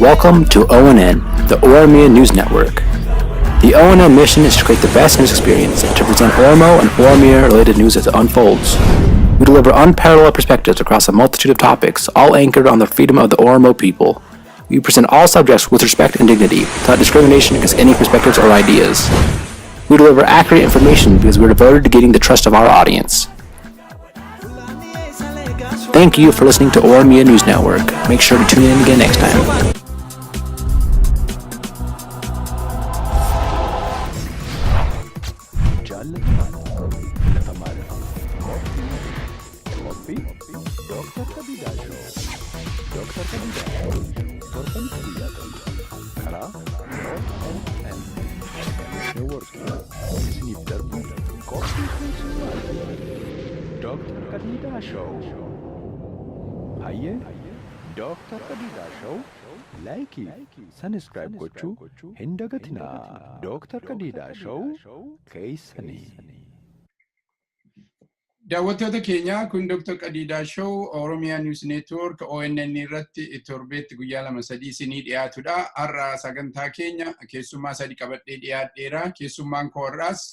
Welcome to ONN, the Oromia News Network. The ONN mission is to create the best news experience and to present Oromo and Oromia-related news as it unfolds. We deliver unparalleled perspectives across a multitude of topics, all anchored on the freedom of the Oromo people. We present all subjects with respect and dignity, without discrimination against any perspectives or ideas. We deliver accurate information because we're devoted to gaining the trust of our audience. Thank you for listening to Oromia News Network. Make sure to tune in again next time. Jaallatamaan filatamaan qophii Dooktar Qadiidaa Show. Dooktar Qadiidaa Show torbanitti guyyaa tokko karaa ONN Network isiniif darbu qophii keessummaati. Dooktar Qadiidaa Show. Hayyee, Dooktar Qadiidaa Show like, subscribe gochuu hin dagatinaa. Dooktar Qadiidaa Show keessanii. Daawwattoota keenya, kun Dr. Qadiidaa Show Oromiyaa News Network ONN irratti torbeetti guyyaa lama sadii isinii dhiyaatudha. Har'a sagantaa keenya keessummaa sadi qabadhee dhiyaadheera. Keessummaan koo har'aas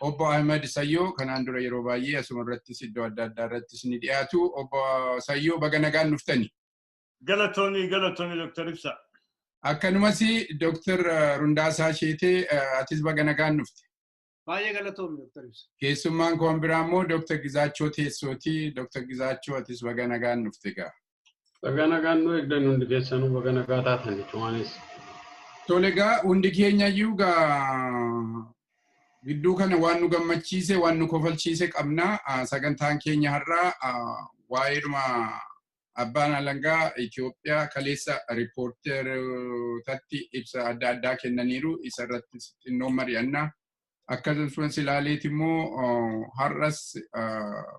Obbo Ahmed Sayyoo, kanaan dura yeroo baay'ee asuma irrattis iddoo adda addaa irrattis ni dhiyaatu. Obbo Sayyoo, baga nagaan dhuftani. Galatoomii, galatoomii, Dr. Ibsa. Akkanumas Dr. Rundaasaa Sheetee, atis baga nagaan dhufte. Baay'ee galatoomi, Dr. Ibsa. Keessummaan koo biraa immoo Dr. Gizaachoo Teessooti. Dr. Gizaachoo, atis baga nagaan dhufte gaa. Baga nagaan nu eegdan. Hundi keessanuu baga nagaa taatan jechuunis. Tole egaa, hundi keenya iyyuu gaa gidduu kana waan nu gammachiise, waan nu kofalchiise qabna. Sagantaan keenya har'aa waa'eedhuma abbaan alangaa Itoophiyaa kaleessa riippoorterotatti ibsa adda addaa kennaniiru. Isa irratti xinnoo mari'anna. Akkasumas ilaaleet immoo har'as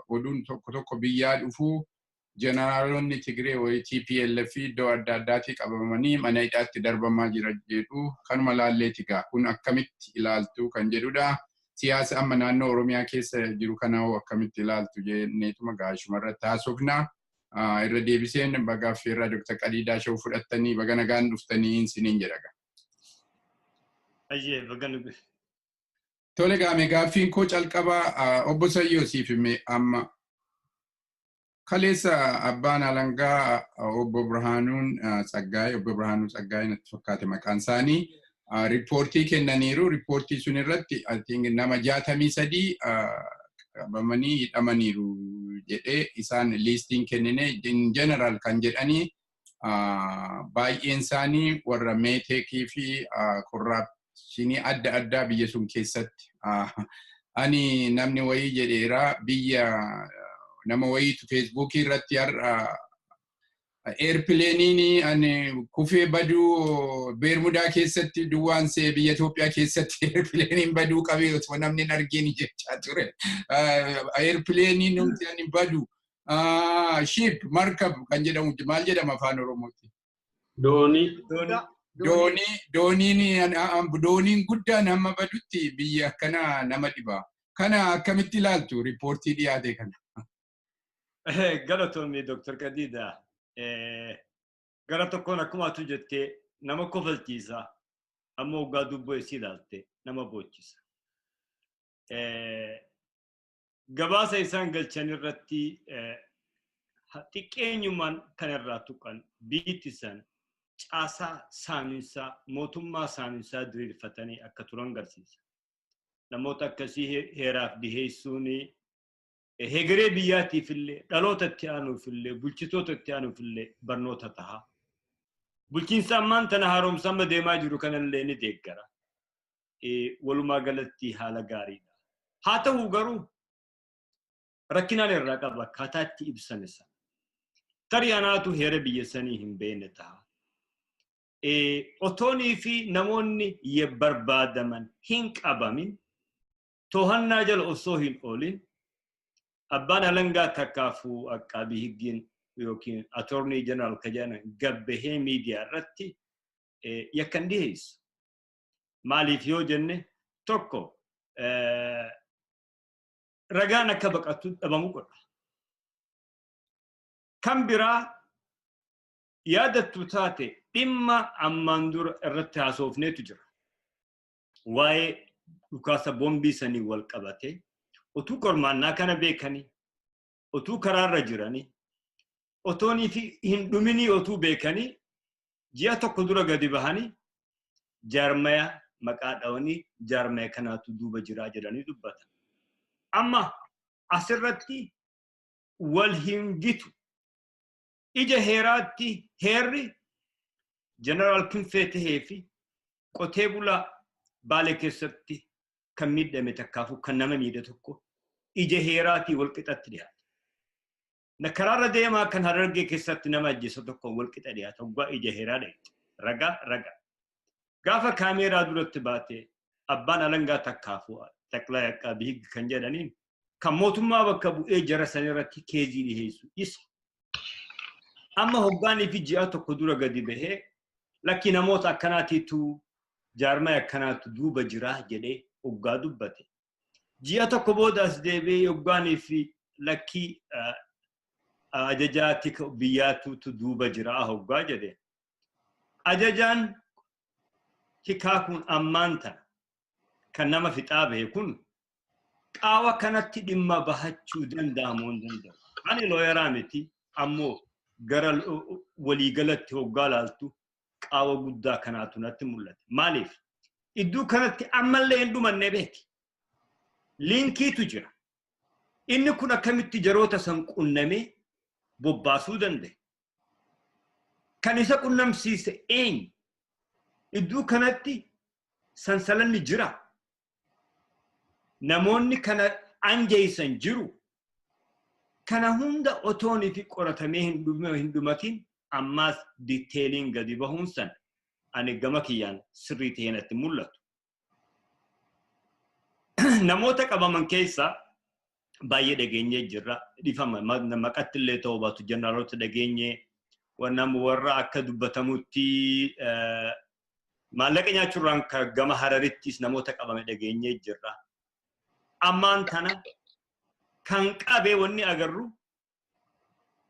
oduun tokko tokko biyyaa dhufuu, jeneraalonni Tigree wayii TPLF iddoo adda addaatii qabamanii mana hidhaatti darbamaa jira jedhu. Kanuma laalleeti gaa kun akkamitti ilaaltu kan jedhudha. Siyaasa amma naannoo Oromiyaa keessa jiru kana hoo akkamitti ilaaltu jenneetuma gaashuma irratti haasofna. Irra deebiseen baga affeerraa Dr. Qadiidaa Show fudhattanii baga nagaan dhuftanii isiniin jedha. Ayyee, baga nu. Tole gaame, gaaffiin koo calqabaa Obbo Sayyoo siif hime. Amma kaleessa abbaan alangaa Obbo Birhaanuun Tsaggaayee, Obbo Birhaanuu Tsaggaayee natti fakkaate maqaan isaanii, riippoortii kennaniiru. Riippoortii sun irratti nama 63 qabamanii hidhamaniiru jedhee isaan liistiin kennine. In general kan jedhanii baay'een isaanii warra meeteekii fi corruptionii adda addaa biyya sun keessatti. Ani namni wayii jedheera, biyya nama wayiitu Feesbuukii irratti har'a airplaneiin ani kufee baduu Beermudaa keessatti duwwaan see biyya Itoophiyaa keessatti airplaneiin baduu qabee otoo namni hin argin jechaa ture. Airplaneiin nuti ani badu, ship, markab kan jedhamu, maal jedhama afaan Oromootti? Doonii. Doonii, dooniin, dooniin guddaan hamma badutti biyya akkana nama dhiba. Kana akkamitti ilaaltu, riippoortii dhiyaate kana? Galatoomii, Dr. Qadiida. Gara tokkoon akkuma atu jettee nama kofalchiisa. Ammoo waggaa dubboo isii ilaalte nama boochisa. Gabaasa isaan galchan irratti xiqqeenyummaan kan irraa tuqan biittisan caasaa saaminsaa mootummaa saaminsaa diriirfatanii akka turan agarsiisa. Namoota akkasii heeraaf dhiheessuun hegeree biyyaatiif illee, dhaloota itti aanuuf illee, bulchitoota itti aanuuf illee barnoota taha. Bulchiinsa ammaan tana haaromsa amma deemaa jiru kanallee ni deeggara. Walumaa galatti haala gaariidha. Haa ta'u garuu rakkinaan irraa qaba akkaataa itti ibsame sana. Tarii anaatu heera biyya sanii hin beekne ta'a. Otoonii fi namoonni barbaadaman hin qabamin, to'annaa jala osoo hin oolin, abbaan alangaa takkaafuu aqqaabii higgiin yookiin attorney general ka jedhan gabbahee miidiyaa irratti yakkan dhiheessu. Maaliif yoo jenne, tokko ragaan akka baqatu dhabamu godha. Kan biraa yaadattu taate Dhimma ammaan dura irratti haasofneetu jira. Waa'ee dhukaasa boombii sanii wal qabate otuu qormaannaa kana beekanii, otuu karaarra jiranii, otoonii fi hin dhuminii otuu beekanii ji'a tokko dura gadi bahanii jaarmaya maqaa dhawanii jaarmaya kanaatu duuba jiraa jedhanii dubbatan. Amma asirratti wal hin gitu. Ija heeraatti heerri Jeneraal Kinfee tahee fi qotee bulaa Baalee keessatti kan miidhame takkaafuu kan nama miidhe tokko ija heeraatii wal qixatti dhiyaata. Na karaarra deemaa kan Harargee keessatti nama ajjeese tokko wal qixa dhiyaata. Hoggaa ija heeraa dhiyaate. Ragaa ragaa. Gaafa kaameeraa duratti baatee abbaan alangaa takkaafuu xaqlaa aqqaabii higgi kan jedhaniin kan mootummaa bakka bu'ee jara sanirratti keezii dhiheessu isa. Amma hoggaanii fi ji'a tokko dura gadi bahee lakki namoota akkanaatiitu jaarmaya akkanaatu duuba jiraa jedhee hoggaa dubbate. Ji'a tokko booda as deebi'ee hoggaanii fi lakkii ajajaatti biyyaatutu duuba jiraa hoggaa jedhe. Ajajaan tikaa kun ammaan tana kan nama fixaa bahe kun qaawa kanatti dhimma bahachuu danda'amoo hin danda'u. Ani looyaraa miti ammoo gara waliigalatti hoggaa laaltu qaawa guddaa kanaatu natti mul'ata. Maaliif? Iddoo kanatti ammallee hin dhumanne beeki. Linkiitu jira. Inni kun akkamitti jaroota san qunnamee bobbaasuu danda'e? Kan isa qunnamsiise eenyu? Iddoo kanatti sansalanni jira. Namoonni kana anjeessan jiru. Kana hunda otoonii fi qoratamee hin dhumatin ammaas diteeliin gadi bahuun san ani gama kiyyaan sirrii ta'ee natti mul'atu. Namoota qabaman keessaa baay'ee dhageenyee jirra. Dhifama maqatti illee ta'uu baatu jeneraalota dhageenyee warra akka dubbatamutti maallaqa nyaachuurraan gama Hararittis namoota qabame dhageenyee jirra. Ammaan tana kan qabee wanni agarru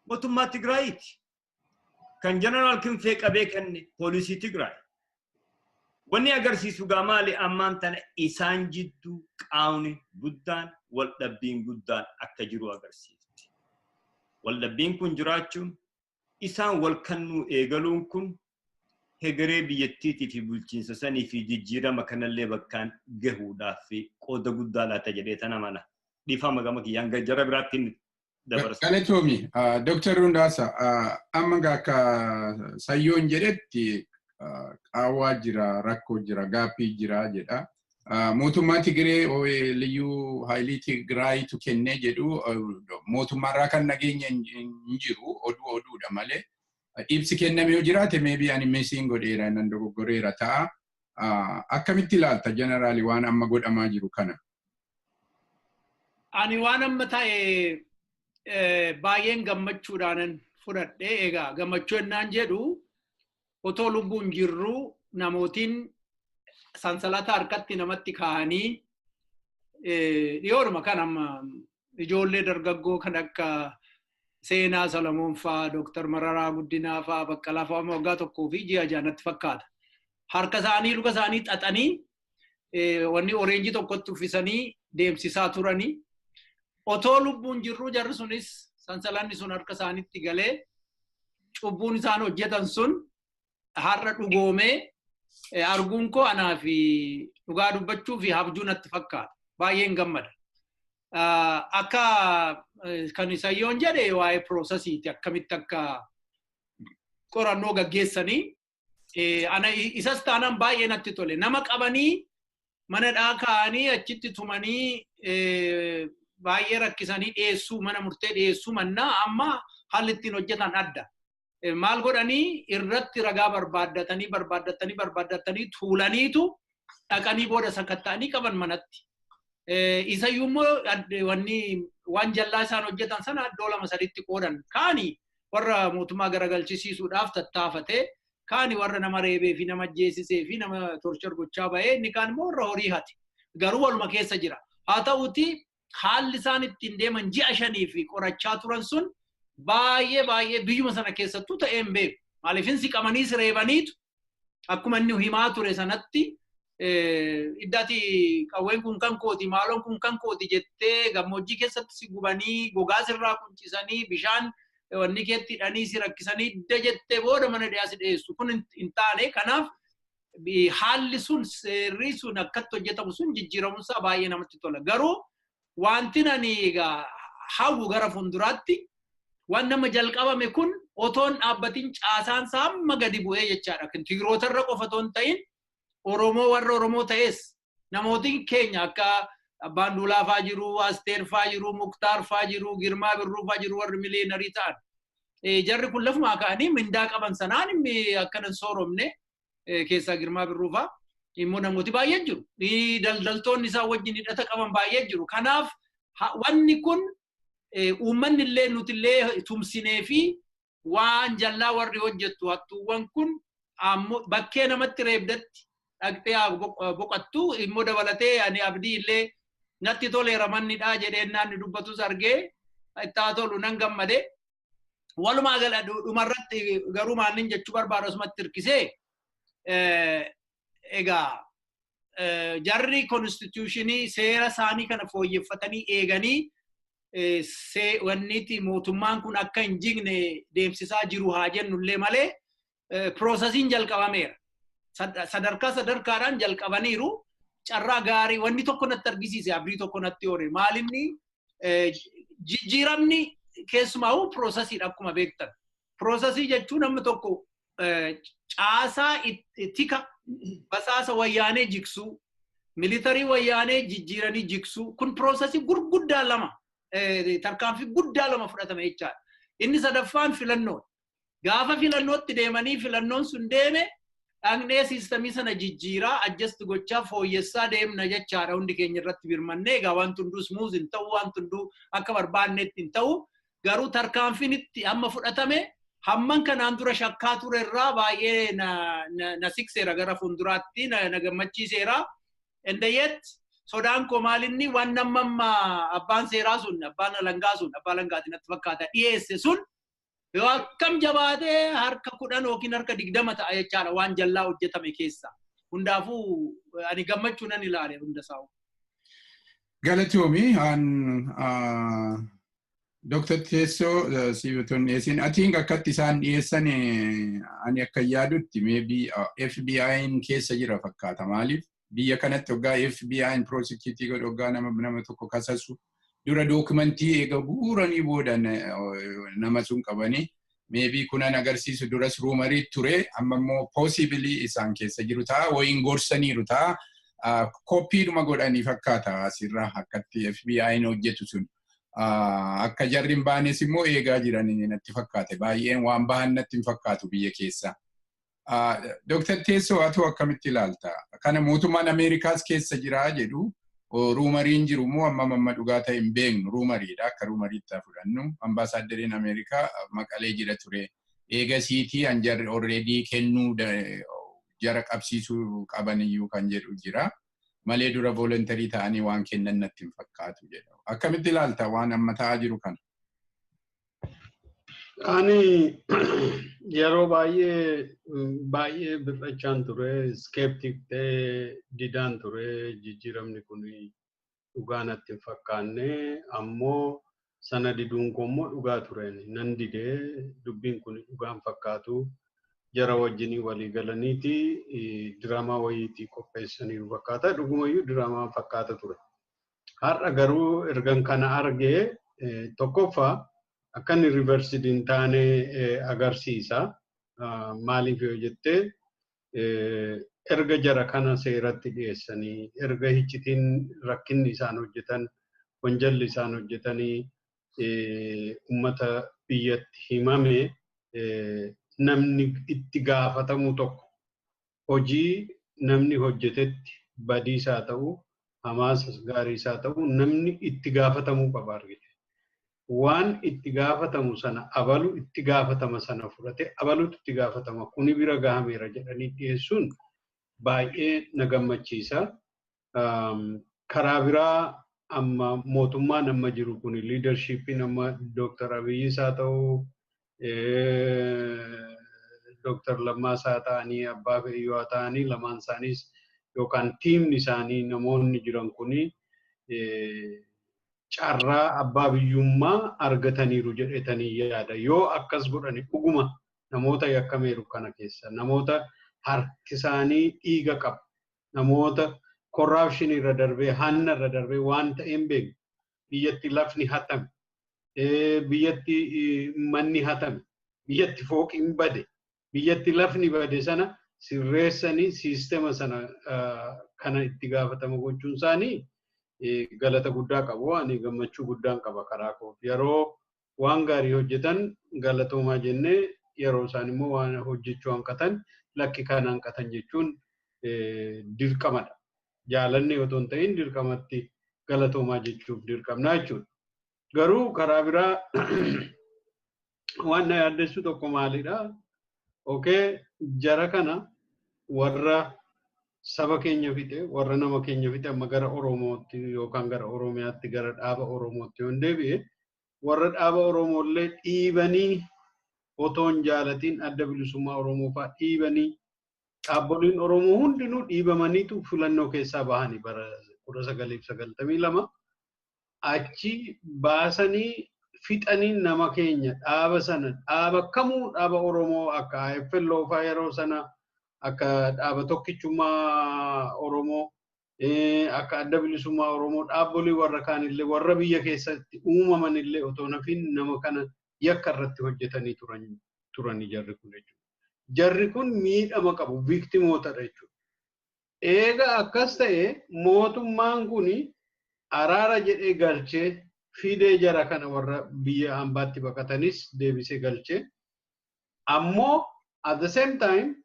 mootummaa Tigraayiiti. Kan Jeneraal Kinfee qabee kenne poolisii Tigraay. Wanni agarsiisu gaa maali ammaan tana isaan jidduu qaawni guddaan waldhabbiin guddaan akka jiru agarsiifti. Waldhabbiin kun jiraachuun isaan wal kannuu eegaluun kun hegeree biyyattiitii fi bulchiinsa sanii fi jijjiirama kanallee bakkaan gahuudhaaf qooda guddaa laata jedhee tana mana. Dhiifama gama kiyyaan jara biraatti dabarsa. Galatoomi, Dr. Hundaasa, amma akka Sayyoon jedhetti qaawwaa jira, rakkoo jira, gaaffii jira jedha. Mootummaa Tigree liyyuu haayilii Tigraayitu kennee jedhu mootummaarraa kan nageenya hin jiru oduu oduudha malee. Ibsi kenname yoo jiraate maybe ani misiin godheera nan dogoggoreera ta'a. Akkamitti ilaalta jeneraali waan amma godhamaa jiru kana? Ani waan amma ta'e baay'een gammachuudhaanan fudhadhee egaa gammachuu ennaan jedhu otoo lubbuun jirru namootiin sansalata harkatti namatti kaa'anii dhiyoodhuma kan amma ijoollee dargaggoo kan akka Seenaa Solomoon fa'aa, Dooktar Mararaa Guddinaa fa'aa, Baqqalaa fa'aa waggaa tokkoo fi ji'a jaanatti fakkaata. Harka isaanii luka isaanii xaxanii wanni oreenjii tokkotti uffisanii deemsisaa turanii. Otoo lubbuun jirru jarri sunis sansalanni sun harka isaaniitti galee cubbuun isaan hojjetan sun har'a dhugoomee arguun koo anaa fi dhugaa dubbachuu fi habjuu natti fakkaata. Baay'een gammada. Akka kan Isayyoon jedhe waa'ee piroosesiiti akkamitti akka qorannoo gaggeessanii ana isas taanaan baay'ee natti tole. Nama qabanii mana kaa'anii achitti tumanii baay'ee rakkisanii dhiyeessuu mana murtee dhiyeessuu mannaa amma haalli ittiin hojjetan adda. Maal godhanii irratti ragaa barbaaddatanii barbaaddatanii barbaaddatanii tuulaniitu dhaqanii booda sakatta'anii qaban manatti. Isayyuu immoo wanni waan jallaa isaan hojjetan sana iddoo lama sadiitti qoodan kaani warra mootummaa garagalchisiisuudhaaf tattaafatee kaani warra nama reebee fi nama ajjeesisee fi nama torchor gochaa bahee inni kaan immoo warra horii hate. Garuu waluma keessa jira. Haa ta'uuti haalli isaan ittiin deeman ji'a shanii fi qorachaa turan sun baay'ee baay'ee biyyuma sana keessattuu ta'ee hin beeku. Maaliif hin siqamanii sireebaniitu akkuma inni himaa ture sanatti iddati qawween kun kan kooti, maaloon kun kan kooti jettee gammoojjii keessatti si gubanii, gogaa sirraa quncisanii, bishaan wanni keetti hidhanii si rakkisanii idda jettee booda mana dhiyaa si dhiyeessu. Kun hin taane. Kanaaf haalli sun, seerri sun akkatti hojjetamu sun jijjiiramuunsaa baay'ee namatti tola. Garuu wanti ani egaa hawwu gara fuulduraatti waan nama jalqabame kun otoon dhaabbatiin caasaan isaa hamma gadi bu'ee jechaadha. Tigrootarra qofa otoo hin ta'in Oromoo, warra Oromoo ta'es, namootiin keenya akka Abbaan Duulaa faa jiru, Asteer faa jiru, Muktaar faa jiru, Girmaa Birruu faa jiru, warri millionaire ta'an. Jarri kun lafumaa ka'anii mindaa qaban sanaan akkana hin sooromne, keessaa Girmaa Birruu faa immoo namooti baay'een jiru. Daldaltoonni isaan wajjin hidhata qaban baay'een jiru. Kanaaf wanni kun uummanni illee nuti illee tumsinee fi waan jallaa warri hojjettu hattuuwwan kun ammoo bakkee namatti reebdatti dhaqxee boqottu. Immoo dabalatee ani Abdii illee natti toleera, mannidhaa jedheen naanni dubbatus argee itti haa tolu nan gammade. Walumaa gala dhumarratti garuu maalin jechuu barbaadu, asumatti hirkisee, egaa jarri constitution seera isaanii kana fooyyeffatanii eeganii wanniti mootummaan kun akka hin jigne deemsisaa jiru haa jennullee malee processiin jalqabameera. Sadarkaa sadarkaadhaan jalqabaniiru. Carraa gaarii wanni tokko natti argisiise, abdii tokko natti hore. Maalinni jijjiiramni keessumaa processiidha akkuma beektan. Processii jechuun namni tokko caasaa tika basaasa wayyaanee jigsuu, military wayyaanee jijjiiranii jigsuu, kun processii gurguddaa lama, tarkaanfii guddaa lama fudhatame jechaadha. Inni sadaffaan filannoodha. Gaafa filannootti deemanii filannoon sun deeme, dhaqnee systemii sana jijjiiraa, adjust gochaa, fooyyessaa deemna jechaadha hundi keenya irratti birmannee. Egaa wanti hunduu smooth hin ta'u, wanti hunduu akka barbaannetti hin ta'u, garuu tarkaanfiin itti amma fudhatame hamman kanaan dura shakkaa ture irraa baay'ee na sikseera, gara fuulduraatti na gammachiiseera. And yet sodaan koo maalinni waan nama amma abbaan seeraa sun, abbaan alangaa sun, abbaa alangaatiin natti fakkaata, dhiyeesse sun yoo akkam jabaatee harka 10 yookiin harka 20 ta'a jechaadha waan jallaa hojjetame keessa. Hundaafuu ani gammachuu nan ilaale hunda isaa. Galatoomi an Dr. Teessoo Siibatoon dhiyeessin. Atiin akkatti isaan dhiyeessan ani akka yaadutti maybe FBI'n keessa jira fakkaata. Maaliif biyya kanatti hoggaa FBI'n prosecute godhu, hoggaa nama tokko kasasu, dura documentii eega guuranii booda nama sun qabanii. Maybe kunan agarsiisu duras rumorii ture, amma immoo possibly isaan keessa jiru ta'a, wayiin gorsaniiru ta'a. Copydhuma godhanii fakkaata asirraa akkatti FBI'n hojjetu sun. Akka jarri hin baanes immoo eegaa jiran natti fakkaate. Baay'een waan bahan natti hin fakkaatu biyya keessa. Dr. Teessoo, atu akkamitti ilaalta? Kana mootummaan Ameerikaas keessa jira jedhu, rumoriin jiru immoo amma amma dhugaa ta'e hin beeknu, rumoriidha, akka rumoriitti fudhannu. Ambaasaadderiin Ameerikaa Maqalee jira ture. Eega siitii an jarri already kennuu jara qabsiisuu qaban iyyuu kan jedhu jira. Malee dura voluntary ta'anii waan kennan natti hin fakkaatu jedhu. Akkamitti ilaalta waan amma ta'aa jiru kana? Ani yeroo baay'ee baay'ee bir'achaan ture, skeptic ta'ee didaan ture, jijjiiramni kun dhugaa natti hin fakkaanne, ammoo sana diduun koo immoo dhugaa ture. Nan didee, dubbiin kun dhugaa hin fakkaatu. Jara wajjinii walii galaniiti diraamaa wayiitii qopheessaniiru fakkaata. Dhugumayyuu diraamaa fakkaata ture. Har'a garuu ergan kana argee, tokkoffaa akka inni reversed hin taane agarsiisa. Maaliif yoo jettee, erga jara kana seeratti dhiyeessanii, erga hiccitiin rakkinni isaan hojjetan, wanjalli isaan hojjetanii uummata biyyatti himame, namni itti gaafatamu tokko hojii namni hojjetetti badiisaa ta'u, hamaas gaariisaa ta'u, namni itti gaafatamuu qaba argite. Waan itti gaafatamu sana abalu itti gaafatama sana fudhate, abalutu itti gaafatama, kuni bira gahameera jedhanii dhiyeessuun baay'ee na gammachiisa. Karaa biraa amma mootummaan amma jiru kun, leadershipiin amma Dooktar Abiyyis haa ta'u, Dr. Lammaa ta'anii abbaa fe'iyyoo ta'anii lamaan isaaniis yookaan tiimni isaanii namoonni jiran kuni carraa abbaa biyyummaa argataniiru jedhetanii yaada. Yoo akkas godhani dhuguma namoota yakkameeru kana keessa namoota harki isaanii dhiiga qabu namoota corruption irra darbee hanna irra darbee waan ta'een beeku biyyatti lafni hatame biyyatti manni hatame biyyatti fooqiin bade biyyatti lafni bade sana sirreessanii siistema sana kana itti gaafatama gochuun isaanii galata guddaa qabu. Ani gammachuu guddaan qaba karaa koo. Yeroo waan gaarii hojjetan galatoomaa jennee yeroo isaan immoo waan hojjechuu hanqatan lakki kana hanqatan jechuun dirqamadha. Jaalanne otoo hin ta'in dirqamatti galatoomaa jechuuf dirqamnaa jechuudha. Garuu karaa biraa waan na yaaddessu tokko maalidha? Okay, jara kana warra saba keenya fixe, warra nama keenya fixe amma gara Oromootti yookaan gara Oromiyaatti gara dhaaba Oromootti yoon deebi'e warra dhaaba Oromoollee dhiibanii otoo hin jaalatiin adda bilisummaa Oromoo fa'aa dhiibanii dhaabboliin Oromoo hundinuu dhiibamaniitu filannoo keessaa bahanii bara 1992 achi baasanii fixanii nama keenya dhaaba sana dhaaba kamuu dhaaba Oromoo akka AFLO fa'aa yeroo sana akka dhaaba tokkichummaa Oromoo akka adda bilisummaa Oromoo dhaabbolii warra kaanillee warra biyya keessatti uumamanillee otoo nafin nama kana yakka irratti hojjetanii turanii jarri kun jechuudha. Jarri kun miidhama qabu viktimootadha jechuudha. Eega akkas ta'e mootummaan kun araara jedhee galchee fidee jara kana warra biyya hambaatti baqatanis deebisee galchee ammoo at the same time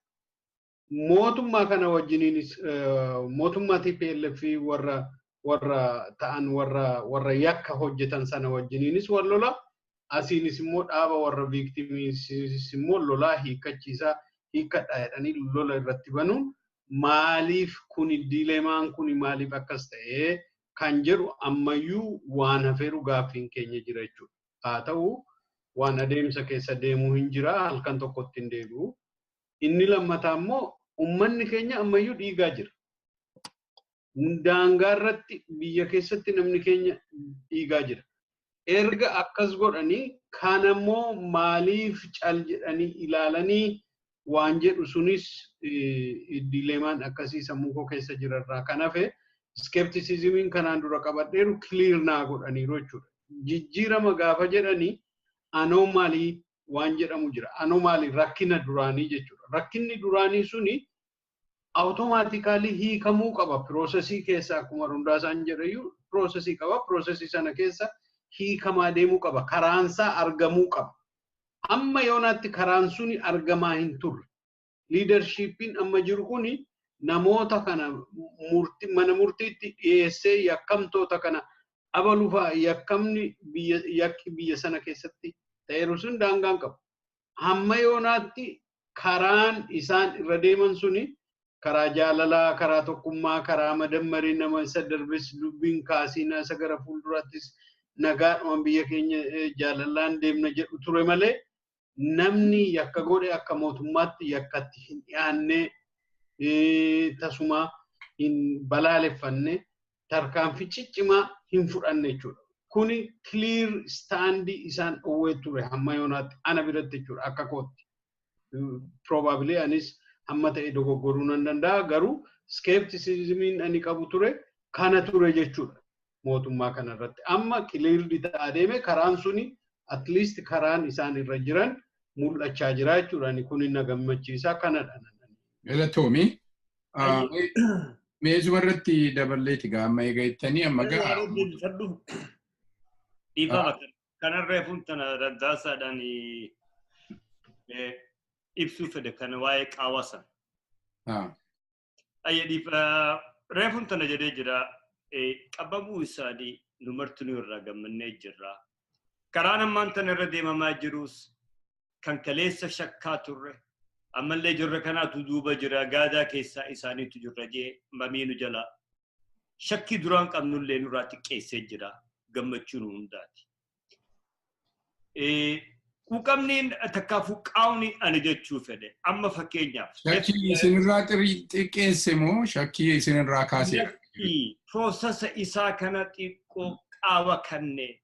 mootummaa kana wajjiniinis mootummaa TPLF warra ta'an warra yakka hojjetan sana wajjiniinis wal lola asiinis immoo dhaaba warra viiktimiisis immoo lolaa hiikkachiisaa hiikkadha jedhanii lola irratti banuun maaliif kuni diilemaan kuni maaliif akkas ta'ee kan jedhu ammayyuu waan hafeeru gaaffiin keenya jira jechuudha. Haa ta'u waan adeemsa keessa deemuu hin jira halkan tokkotti hin deebi'u. Inni lammataa immoo uummanni keenya ammayyuu dhiigaa jira. Daangaa irratti biyya keessatti namni keenya dhiigaa jira. Erga akkas godhanii kan ammoo maaliif cal jedhanii ilaalanii waan jedhu sunis diilemaan akkasii sammuu koo keessa jirarraa kan hafe skepticismiin kanaan dura qabadheeru clear naa godhaniiru jechuudha. Jijjiirama gaafa jedhanii anomalii waan jedhamu jira. Anomalii rakkina duraanii jechuudha. Rakkinni duraanii suni automatically hiikamuu qaba. Processii keessa akkuma Hundaasaan jedhayyuu processii qaba. Processii sana keessa hiikamaa deemuu qaba. Karaansaa argamuu qaba. Amma yoonaatti karaan suni argamaa hin turre. Leadershipiin amma jiru kuni namoota kana mana murtiitti dhiyeessee yakkamtoota kana abalufaa yakkamni yakki biyya sana keessatti ta'eeru sun daangaan qabu. Hamma yoonaatti karaan isaan irra deeman suni karaa jaalalaa, karaa tokkummaa, karaa madammarii nama isa darbes dubbiin kaasiina isa gara fuulduraattis nagaadhuma biyya keenya jaalalaan deemna jedhu ture malee namni yakka godhe akka mootummaatti yakkatti hin dhiyaanne tasuma hin balaaleffanne tarkaanfii ciccimaa hin fudhanne jechuudha. Kuni clear standii isaan dhowwee ture hamma yoonaatti ana biratti jechuudha akka kootti. Probably anis hamma ta'e dogoggoruu nan danda'a garuu skepticismiin ani qabu ture kana ture jechuudha mootummaa kanarratti. Amma clearly ta'aa deeme karaan suni at least karaan isaan irra jiran mul'achaa jira jechuudha. Ani kun na gammachiisaa kanadha. Galatoomi. Meesuma irratti daballeeti gaa amma eega jettanii amma gaa. Dhiifama kanarra fuuntana Raddaasaadhaan ibsuu fedhe kan waa'ee qaawwa sana. Reefuun tana jedhee jira qabamuu isaanii nu martinuu irraa gammannee jirra. Karaan ammaan tana irra deemamaa jirus kan kaleessa shakkaa turre ammallee jirra kanaatu duuba jira gaadaa keessaa isaaniitu jirra jee mamiinu jala shakkii duraan qabnullee nurraa xiqqeessee jira gammachuu nu hundaati. Quuqamni takkaafuu qaawni ani jechuu fedhe amma fakkeenyaaf. Shakkii isinirraa xiqqeesse moo shakkii isinirraa kaasee? Process isaa kana xiqqoo qaawa kannee.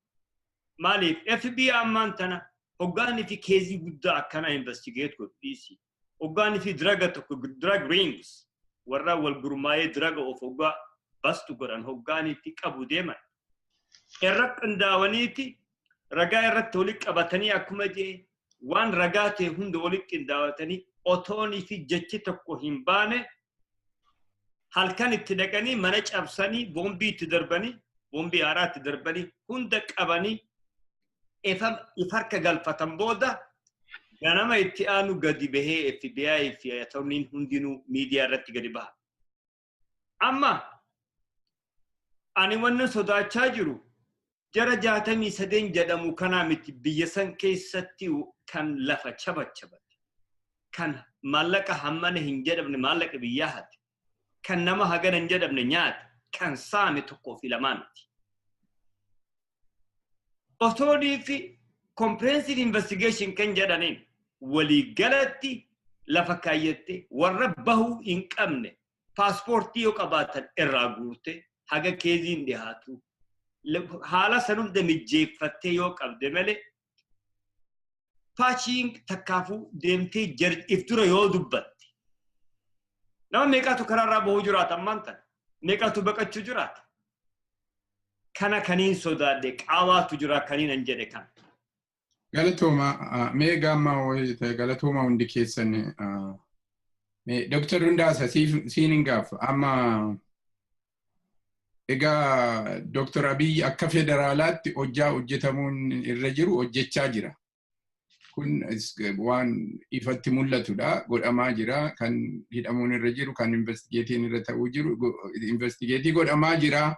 Maaliif FBI ammaan tana hoggaanii fi case guddaa akkana investigate godhu dhiisi. Hoggaanii fi drug tokko, drug rings, warra wal gurmaa'ee drug of hoggaa bastu godhan, hoggaanii fi qabu deeman. Irra qindaawaniiti ragaa irratti walitti qabatanii, akkuma jee waan ragaa ta'e hunda walitti qindaawatanii, otoonii fi jechi tokko hin baane halkan itti dhaqanii mana cabsanii, boombii itti darbanii, boombii haaraa itti darbanii, hunda qabanii if harka galfatan. Booda ganama itti aanu gadi bahee FBI fi attorneyn hundinuu miidiyaa irratti gadi baha. Amma ani wannan sodaachaa jiru jara 63 jedhamu kanaa miti. Biyya san keessatti kan lafa chabachabate, kan maallaqa hammana hin jedhamne maallaqa biyyaa hate, kan nama hagana hin jedhamne nyaate, kan saame tokkoo fi lamaa miti. Otoonii fi comprehensive investigation kan jedhaniin waliigalatti lafa kaayyatte, warra bahuu hin qabne paaspoortii yoo qabaatan irraa guurte, haga caseiin dhihaatu haala san hunda mijjeeffattee yoo qabde malee, paachiin takkaafuu deemtee if dura yoo dubbatte, nama meeqaatu karaarraa bahuu jiraata? Ammaan tana meeqaatu baqachuu jiraata? Kana kaniin sodaadhe, qaawaatu jira kaniin an jedhe kana. Galatooma. Mee gaamma galatooma hundi keessan. Mee Dr. Hundaasa, siin hin gaafa. Amma egaa Dr. Abiy akka federaalaatti hojjaa hojjetamuun irra jiru hojjechaa jira. Kun waan ifatti mul'atudha. Godhamaa jira. Kan hidhamuun irra jiru, kan investigateiin irra ta'uu jiru, investigate godhamaa jira.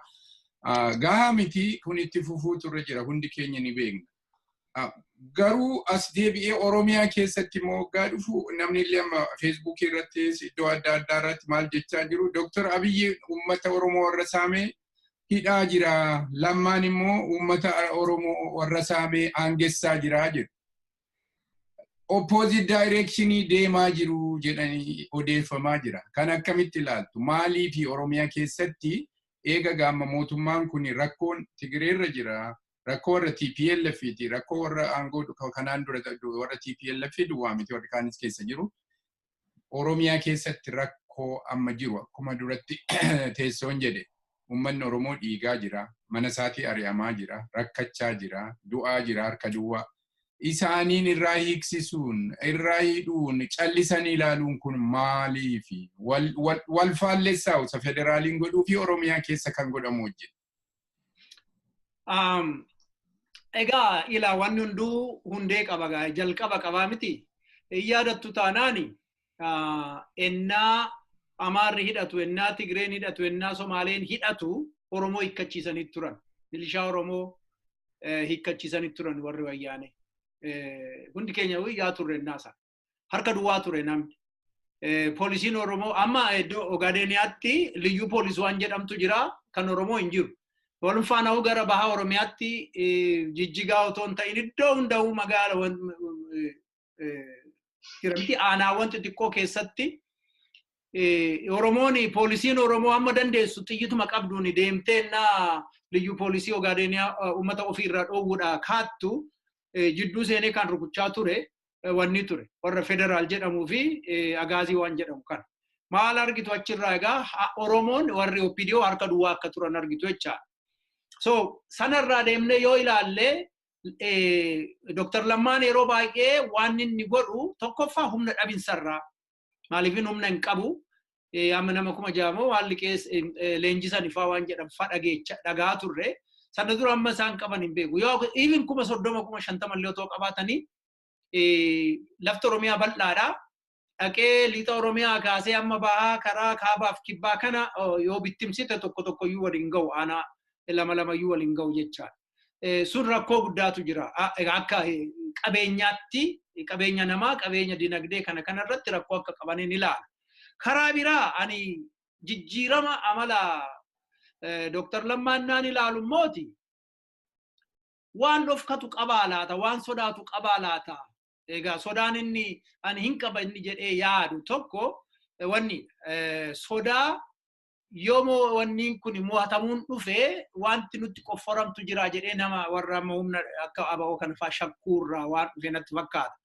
Gahaa miti, kun itti fufuutu irra jira. Hundi keenya ni beekna. Garuu as deebi'ee Oromiyaa keessatti immoo waggaa dhufu namni illee amma Feesbuukii irrattis iddoo adda addaa irratti maal jechaa jiru? Dr. Abiyyi uummata Oromoo warra saamee hidhaa jira. Lammaan immoo uummata Oromoo warra saamee aangessaa jira jedhu. Opposite directionii deemaa jiru jedhanii odeeffamaa jira. Kan akkamitti ilaaltu? Maalii fi Oromiyaa keessatti eega gaama mootummaan kun rakkoon Tigireerra jira. Rakkoo warra TPLF ti. Rakkoo warra aangoo kanaan dura warra TPLF duwwaa miti, warri kaanis keessa jiru. Oromiyaa keessatti rakkoo amma jiru, akkuma duratti teessoon jedhe, uummanni Oromoo dhiigaa jira, mana isaatii ari'amaa jira, rakkachaa jira, du'aa jira harka duwwaa. Isaaniin irraa hiiksisuun, irraa hidhuun, callisanii ilaaluun kun maaliifi? Wal faallessaa isa federaaliin godhuu fi Oromiyaa keessa kan godhamu wajjin. Egaa ilaa, wanni hunduu hundee qaba, jalqaba qabaa miti. Yaadattu taanaani, ennaa Amaarri hidhatu, ennaa Tigreen hidhatu, ennaa Somaaleen hidhatu, Oromoo hiikkachiisanii turan. Milishaa Oromoo hiikkachiisanii turan warri wayyaane. Hundi keenya yaa turre ennaa sana. Harka duwwaa ture namni. Poolisiin Oromoo amma iddoo Ogaadeniyaatti liyyuu poolisii waan jedhamtu jira, kan Oromoo hin jiru. Walum faana gara bahaa Oromiyaatti Jijjigaa otoo hin ta'in iddoo hunda'uu magaala jiramti aanaawwan xixiqqoo keessatti Oromoon, poolisiin Oromoo amma dandeessu xiyyituma qabduun deemtee naa liyyuu poolisii Ogaadeniyaa uummata ofiirraa dhoowwuudha kaattu jidduu seenee kan rukuchaa ture wanni ture warra federaal jedhamuu fi agaazii waan jedhamu kana. Maal argitu achirraa? Egaa Oromoon warri OPDO harka duwwaa akka turan argitu jechaadha. So sanarraa deemnee yoo ilaalle, Dr. Lammaan yeroo baay'ee waan inni godhu tokkoffaa humna dhabinsarraa, maaliifin humna hin qabu, amma nama 6,000 waan liqees leenjisan ifaa waan jedhan fa dhagaa turre. Sana dura amma isaan qaban hin beeku. Yoo even 30,000, 50,000 illee otoo qabaatanii, lafti Oromiyaa bal'aadha. Dhaqee lixa Oromiyaa kaasee amma bahaa karaa kaabaaf kibbaa kana yoo bittimsite, tokko tokko iyyuu waliin ga'u, aanaa lama lama iyyuu waliin ga'u jechaadha. Sun rakkoo guddaatu jira. Akka qabeenyaatti, qabeenya namaa, qabeenya dinagdee kana kanarratti rakkoo akka qabaniin ilaala. Karaa biraa ani jijjiirama amala Dr. Lammaan naan ilaalu immooti. Waan dhofkatu qabaa laata, waan sodaatu qabaa laata. Egaa sodaan inni ani hin qaba inni jedhee yaadu tokko wanni sodaa yomoo wanniin kun mo'atamuun dhufee wanti nutti qofforamtu jira jedhee nama warra amma humna akka ABO kana fa'aa shakkuurraa waan dhufe natti fakkaata.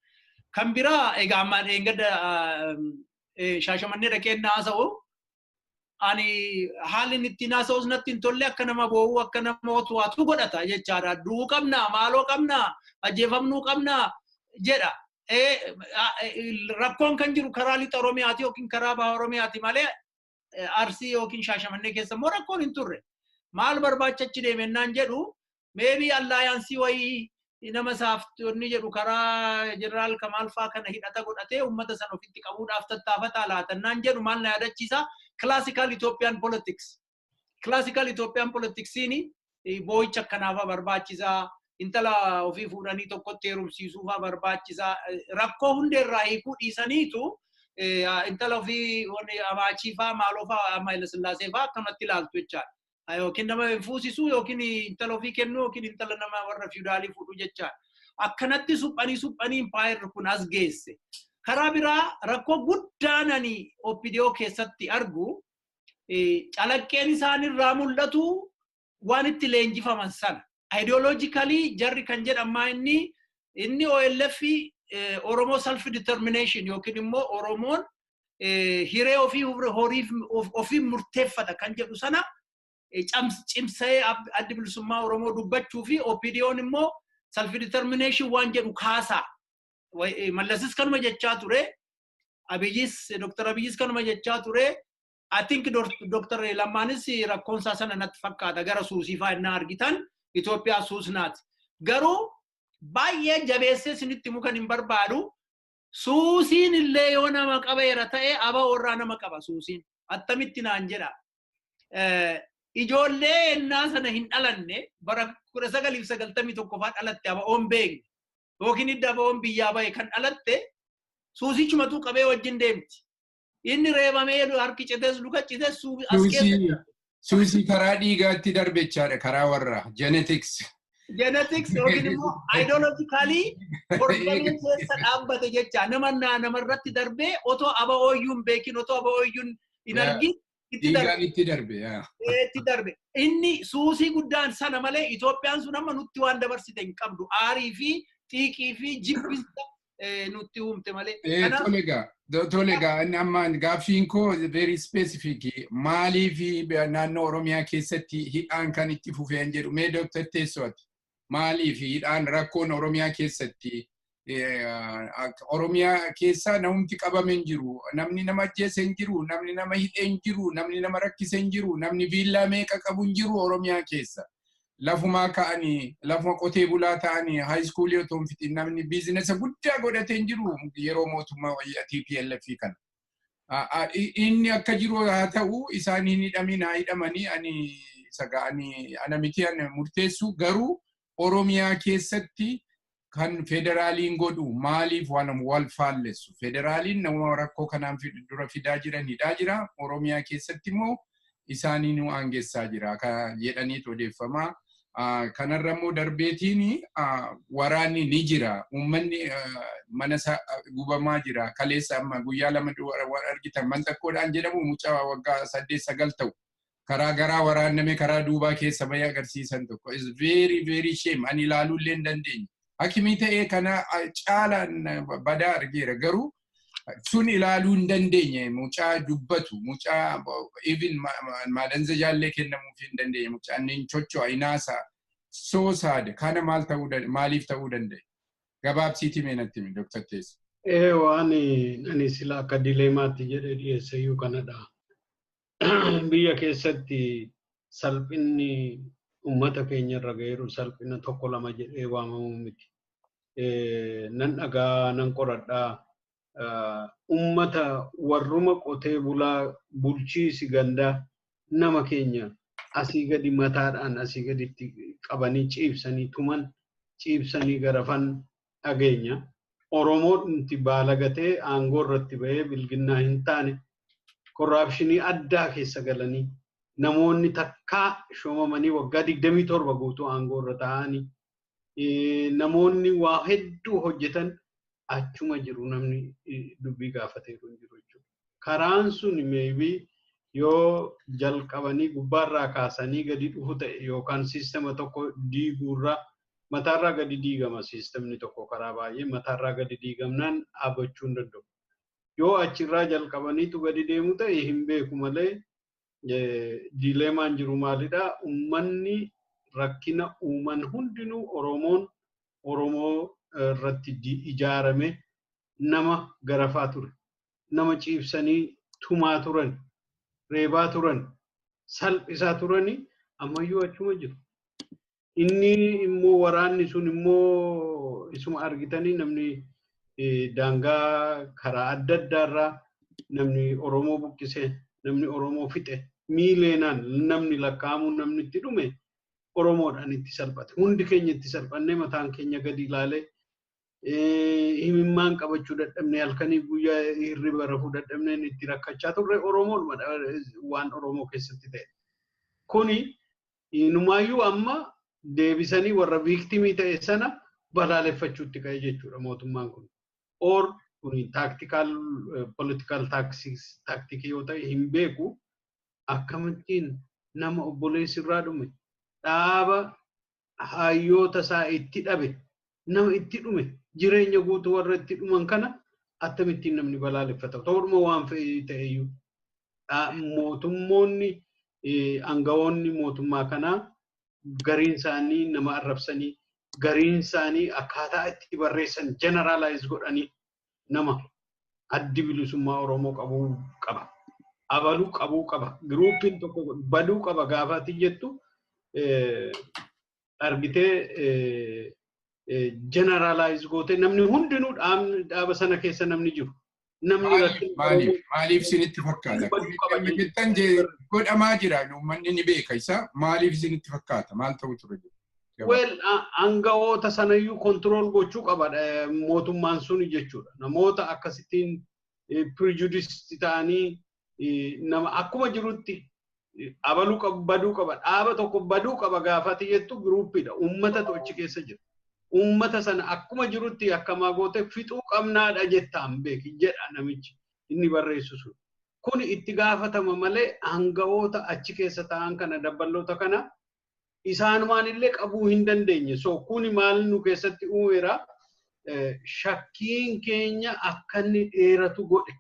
Kan biraa egaa amma dheengadda Shaashamannee dhaqeen haasa'u, ani haalli inni ittiin haasa'us natti hin tolle, akka nama boo'uu, akka nama otuwaatu godhata jechaadha. Du'uu qabnaa, maaloo qabnaa, ajjeefamnuu qabnaa jedha. Rakkoon kan jiru karaa lixa Oromiyaati yookiin karaa baha Oromiyaati malee Arsii yookiin Shaashamannee keessa immoo rakkoon hin turre. Maal barbaacha achi deemennaan jedhu, maybe alliance wayii nama isaaf inni jedhu karaa Jeneraal Kamaal faa kana hidhata godhatee uummata sana ofitti qabuudhaaf tattaafata laatannaan jedhu. Maal na yaadachiisa? Classical Ethiopian politics. Classical Ethiopian politicsiin boo'icha akkanaafaa barbaachisaa. Intala ofii fuudhanii tokkotti heerumsiisuufaa barbaachisaa. Rakkoo hundeerraa hiikuu dhiisaniitu intala ofii amaachiifaa maaloofaa amma Haile Sillaasee faa akkanumatti ilaaltu jechaadha. Yookiin nama hin fuusisuu yookiin intala ofii kennuu yookiin intala nama warra feudalii fuudhuu jechaadha. Akkanatti suphanii suphanii impaayerri kun as geesse. Karaa biraa rakkoo guddaan ani OPDO keessatti argu, calaqqeen isaanirraa mul'atu waan itti leenjifaman sana. Ideologically jarri kan jedhamaa inni OLF Oromoo self determination yookiin immoo Oromoon hiree ofii horiif ofii murteeffata kan jedhu sana cimsee Addi Bilisummaa Oromoo dubbachuu fi OPDO'n immoo self determination waan jedhu kaasaa. Mallasis kanuma jechaa ture. Abiyyis, Dr. Abiyyis kanuma jechaa ture. I think Dr. Lammaanis rakkoonsaa sana natti fakkaata, gara suusii fa'aa innaa argitan Itoophiyaa suusnaati. Garuu baay'ee jabeessee isinitti himuu kan hin barbaadu, suusiin illee yoo nama qabeera ta'e ABO irraa nama qaba suusiin. Attamitti naan jedha. Ijoollee ennaa sana hin dhalanne, bara 1991 fa'aa dhalatte, ABO'n beekne yookiin hidda ABO'n biyyaa bahe kan dhalatte, suusichumatu qabee wajjin deemti. Inni reebamee harki citees luka citees as keessa. Suusii karaa dhiigaatti darbe jechaadha, karaa warra genetics. Genetics yookiin immoo ideologically hordofanii keessa dhaabbate jecha nama namarratti darbee otoo ABO iyyuu hin beekin, otoo ABO iyyuu hin argin itti darbe. Itti darbe. Itti darbe. Inni suusii guddaan sana malee Itoophiyaan sun amma nutti waan dabarsite hin qabdu. Aarii fi xiiqii fi jibbisa nutti uumte malee. Tole egaa, tole egaa, inni amma gaaffiin koo very specific, maaliif naannoo Oromiyaa keessatti hidhaan kan itti fufeen jedhu. Mee Dr. Teessooti, maaliif hidhaan rakkoon Oromiyaa keessatti, Oromiyaa keessa namumti qabame hin jiru, namni nama ajjeese hin jiru, namni nama hidhe hin jiru, namni nama rakkise hin jiru, namni viillaa meeqa qabu hin jiru Oromiyaa keessa. Lafumaa ka'anii, lafuma qotee bulaa ta'anii, high schoolii otoo hin fixin namni businessa guddaa godhatee hin jiru yeroo mootummaa wayyaa TPLF kana. Inni akka jiru haa ta'u, isaan hin hidhamin haa hidhamanii, ani ani ana miti ani murteessu, garuu Oromiyaa keessatti kan federaaliin godhu maaliif waan wal faallessu? Federaaliin nama rakkoo kanaan dura fidaa jiran hidhaa jira. Oromiyaa keessatti immoo isaanii nu aangessaa jira jedhaniitu odeeffamaa. Kanarra immoo darbeetiin waraanni ni jira. Uummanni mana isaa gubamaa jira. Kaleessa amma guyyaa 2 argitan manxaqqoodhaan jedhamu mucaa waggaa 8 9 ta'u karaa garaa waraanname karaa duubaa keessa bahee agarsiisan tokko. Is very very shame. Ani ilaaluu illee hin dandeenye. Hakimii ta'ee kana caalaan badaa argeera, garuu sun ilaaluu hin dandeenye. Mucaa dubbatu, mucaa even maadanzajaallee kennamuuf hin dandeenye, mucaan hin chocho'a, hinaasaa, so sad. Kana maal ta'uu, maaliif ta'uu danda'e? Gabaabsiitii mee natti himi, Dr. Teessa. Ee, waan ani sila akka dilemmaatti jedhee dhiyeesseyyuu kanadha. Biyya keessatti salphinni uummata keenya irra ga'eeru salphina tokko lama jedhee waamamuu miti. Nan dhagaa, nan qoradhaa. Uummata warruma qotee bulaa, bulchiisi gandaa nama keenya asii gadi mataadhaan asii gaditti qabanii ciibsanii tuman, ciibsanii garafan dhageenya. Oromoon baalagatee aangoo irratti bahee bilginnaa hin taane, corruptionii addaa keessa galanii, namoonni takkaa shoomamanii waggaa 27 guutuu aangoo irra taa'anii Namoonni waa hedduu hojjetan achuma jiru, namni dubbii gaafateeru hin jiru jechuudha. Karaan sun maybe yoo jalqabanii gubbaarraa kaasanii gadi dhufu ta'e yookaan siistema tokko diiguurraa mataarraa gadi diigama, siistemni tokko karaa baay'ee mataarraa gadi diigamnaan dhaabbachuu hin danda'u. Yoo achirraa jalqabaniitu gadi deemu ta'e hin beeku malee, dilemmaan jiru maalidha? Uummanni rakkina uuman hundinuu Oromoon Oromoo irratti ijaarame nama garafaa ture. Nama ciibsanii tumaa turan, reebaa turan, salphisaa turani, ammayyuu achuma jiru. Inni immoo waraanni sun immoo isuma argitanii, namni daangaa karaa adda addaarraa namni Oromoo buqqise, namni Oromoo fixe, miileenaan namni lakkaa'amu, namni itti dhume Oromoodhaan itti salphate. Hundi keenya itti salphannee, mataan keenya gadi ilaalee, himimmaan qabachuu dadhabnee, halkanii guyyaa hirriba rafuu dadhabnee itti rakkachaa turre Oromoodhuma waan Oromoo keessatti ta'e. Kuni inumaayyuu amma deebisanii warra victimii ta'e sana balaaleffachuutti ka'e jechuudha mootummaan kun. Or kuni tactical, political tacticii yoo ta'e hin beeku, akkamittiin nama obboleessi irraa dhume, dhaaba hayyoota isaa itti dhabe, nama itti dhume, jireenya guutuu warra itti dhuman kana akkamittiin namni balaaleffata? Ta'uudhuma waan fe'ee ta'eyyuu mootummoonni, aangawoonni mootummaa kanaa gariin isaanii nama arrabsanii, gariin isaanii akkaataa itti barreessan generalize godhanii nama Addi Bilisummaa Oromoo qabuu qaba. Abaluu qabuu qaba. Groupiin tokko baduu qaba gaafaati jettu argitee, generalize gootee namni hundinuu dhaaba sana keessa namni jiru. Namni Maaliif maaliif isinitti fakkaata? Jettan godhamaa jira, uummanni ni beeka isa. Maaliif isinitti fakkaata? Maal ta'u ture? Well, aangawoota sanayyuu control gochuu qaba mootummaan suni jechuudha. Namoota akkasittiin prejudice ta'anii nama akkuma jirutti abaluu qabu, baduu qaba, dhaaba tokko baduu qaba gaafati jettu groupiidha. Uummatatu achi keessa jira. Uummata sana akkuma jirutti akkamaa goote fixuu qabnaadha jettaan beeki jedha namichi inni barreessu sun. Kun itti gaafatama malee aangawoota achi keessa ta'an kana, dabballoota kana isaanumaan illee qabuu hin dandeenye. So kuni maal nu keessatti uumeera? Shakkiin keenya akka inni dheeratu godhe.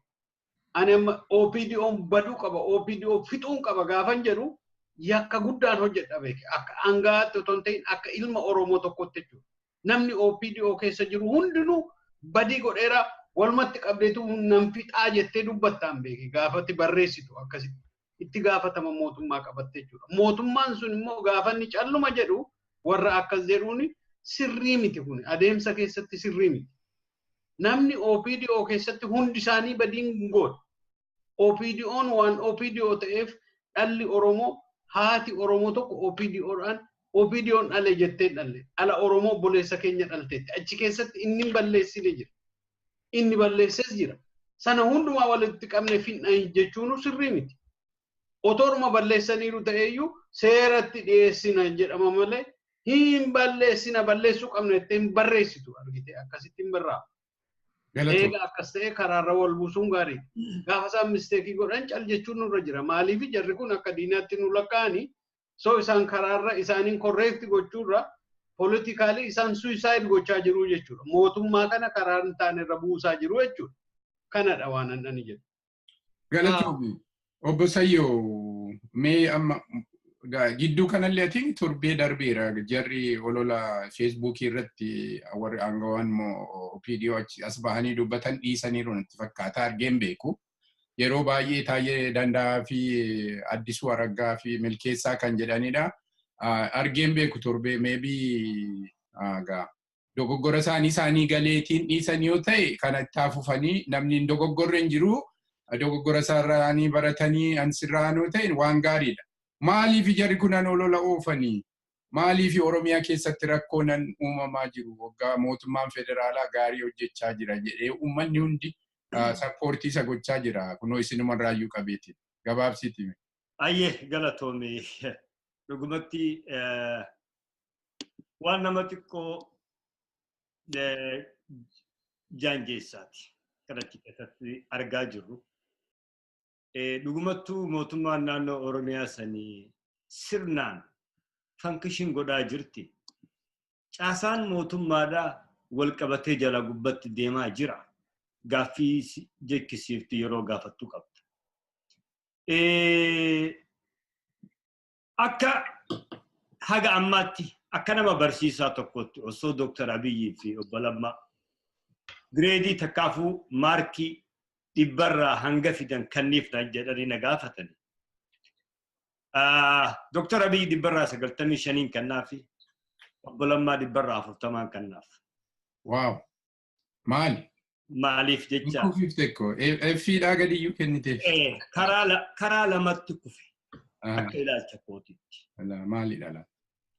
Ani amma OPDO'n baduu qaba, OPDO fixuun qaba gaafan jedhu yakka guddaan hojjedha beeke. Akka aangaatti otoo hin ta'in akka ilma Oromoo tokkotti jechuudha. Namni OPDO keessa jiru hundinuu badii godheera, walumatti qabdeetu nan fixaa jettee dubbattaan beeke gaafatti barreessitu akkasitti. Itti gaafatama mootummaa qabatte jechuudha. Mootummaan sun immoo gaafa inni calluma jedhu warra akkas jedhuuni sirrii miti, kun adeemsa keessatti sirrii miti. Namni OPDO keessatti hundi isaanii badiin godha. OPDO'n waan OPDO ta'eef dhalli Oromoo, haati Oromoo tokko OPDOdhaan OPDO'n dhale jettee dhalle. Dhala Oromoo obboleessa keenya dhalteetti. Achi keessatti inni hin balleessine jira. Inni balleesses jira. Sana hundumaa walitti qabne finna jechuun sirrii miti. Otooruma balleessaniiru ta'eyyuu seeratti dhiyeessina jedhama malee hin balleessina, balleessuu qabna jettee hin barreessitu, argite, akkasitti hin barraa'u. Eega akkas ta'e karaarra wal buusuun gaarii. Gaafa isaan mistakeii godhan cal jechuun nurra jira. Maaliif jarri kun akka diinaatti nu lakkaa'anii, so isaan karaarra isaaniin correct gochuurra politically isaan suicide gochaa jiru jechuudha. Mootummaa kana karaa hin taane irra buusaa jiru jechuudha. Kanadha waan ani jedhu. Galatoomi. Obbo Sayyoo, mee amma gidduu kanallee ati torbee darbeera jarri olola Facebookii irratti warri aangawaan OPDO as bahanii dubbatan dhiisaniiru natti fakkaata, argeen beeku. Yeroo baay'ee Taayyee Danda'aa fi Addisuu Araggaa fi Milkeessaa kan jedhanidha. Argeen beeku torbee, maybe dogoggora isaanii galeetiin dhiisan yoo ta'e kana itti fufanii, namni hin dogoggorre hin jiru, dogoggora isaanii baratanii ansirraan yoo ta'e waan gaariidha. Maaliif jarri kunan olola oofanii? Maaliif Oromiyaa keessatti rakkoonan uumamaa jiru? Waggaa mootummaan federaalaa gaarii hojjechaa jira jedhee uummanni hundi supportii isa gochaa jira. Kunoo isinumarraayyuu qabeeti. Gabaabsiiti. Ayyee, galatoome. Dhugumatti Waan nama xiqqoo jaanjeessaati. Kan achi keessatti argaa jirru. Dhugumattuu mootummaan naannoo Oromiyaa sanii sirnaan function godhaa jirti. Caasaan mootummaadhaa wal qabatee jala gubbatti deemaa jira. Gaaffii jekkisiifti yeroo gaafattu qabda. Akka haga ammaatti akka nama barsiisaa tokkotti osoo Dooktar Abiyyii fi Obbo Lammaa gireedii takkaafuu maarkii 100rraa hanga fidan kanniif jedhanii na gaafatani. Dooktar Abiyyi 95% kannaafi Obbo Lammaa 40% kannaaf. Waaw! Maali? Maaliif jecha? Kufiif tokko. Effiidhaa gadiyyuu kenniteef. Karaa lamatti kufe. Akka ilaalcha kootiitti. Maalidha laata?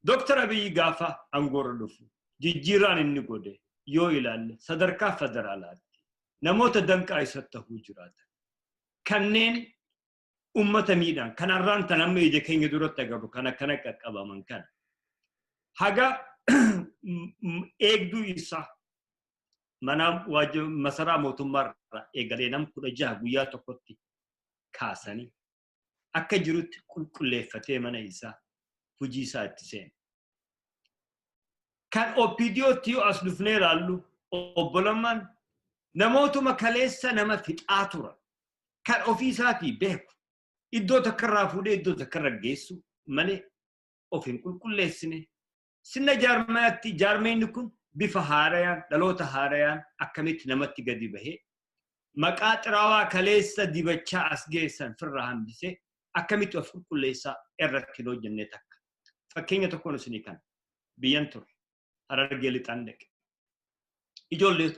Dooktar Abiyyi gaafa aangoorra dhufu jijjiirraan inni godhe yoo ilaalle sadarkaa federaalaatti namoota danqaa isatti ta'uu jiraatan kanneen ummata miidhaan kanarraan tan amma ija keenya duratti agarru kan akkana qaqqabaman kana haga eegduu isaa mana masaraa mootummaarraa eegalee nam 16 guyyaa tokkotti kaasanii akka jirutti qulqulleeffatee mana isaa hojii isaa itti seene. Kan OPDOtti yoo as dhufnee ilaallu Obbo Lammaan namootuma kaleessa nama fixaa turan kan ofii isaatii beeku iddoo takkarraa fuudhee iddoo takkarra geessu malee of hin qulqulleessine. Sirna jaarmayaatti jaarmeenni kun bifa haarayaan dhaloota haarayaan akkamitti namatti gadi bahee maqaa xiraawaa kaleessa dibachaa as geessan firra hambisee akkamitti of qulqulleessaa irratti hin hojjenne takka. Fakkeenya tokkoon isinii kana biyyan ture Harargee lixaan dhaqe. Ijoollee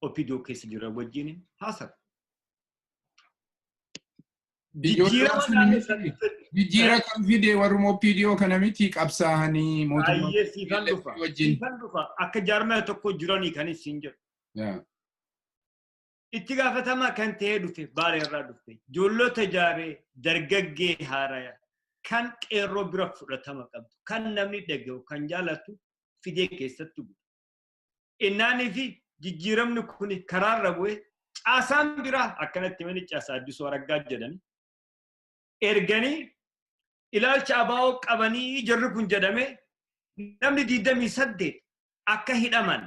OPDO keessa jiran wajjin haasawu. Jijjiira kan fide warruma OPDO kana miti qabsaa'anii mootummaa wajjin. Siifan dhufa akka jaarmaya tokko jiranii kan isin jedhu. Itti gaafatamaa kan ta'ee dhufe Baalee irraa dhufe ijoollota ijaaree dargaggee haaraya kan qeerroo bira fudhatama qabdu kan namni dhaga'u kan jaalatu fidee keessatti godhu. Innaanii fi jijjiiramni kun karaarra bu'ee caasaan biraa akkanatti mani caasaa Addisuu Araggaa jedhani erganii ilaalcha abaa'oo qabanii jarri kun jedhame namni 28 akka hidhaman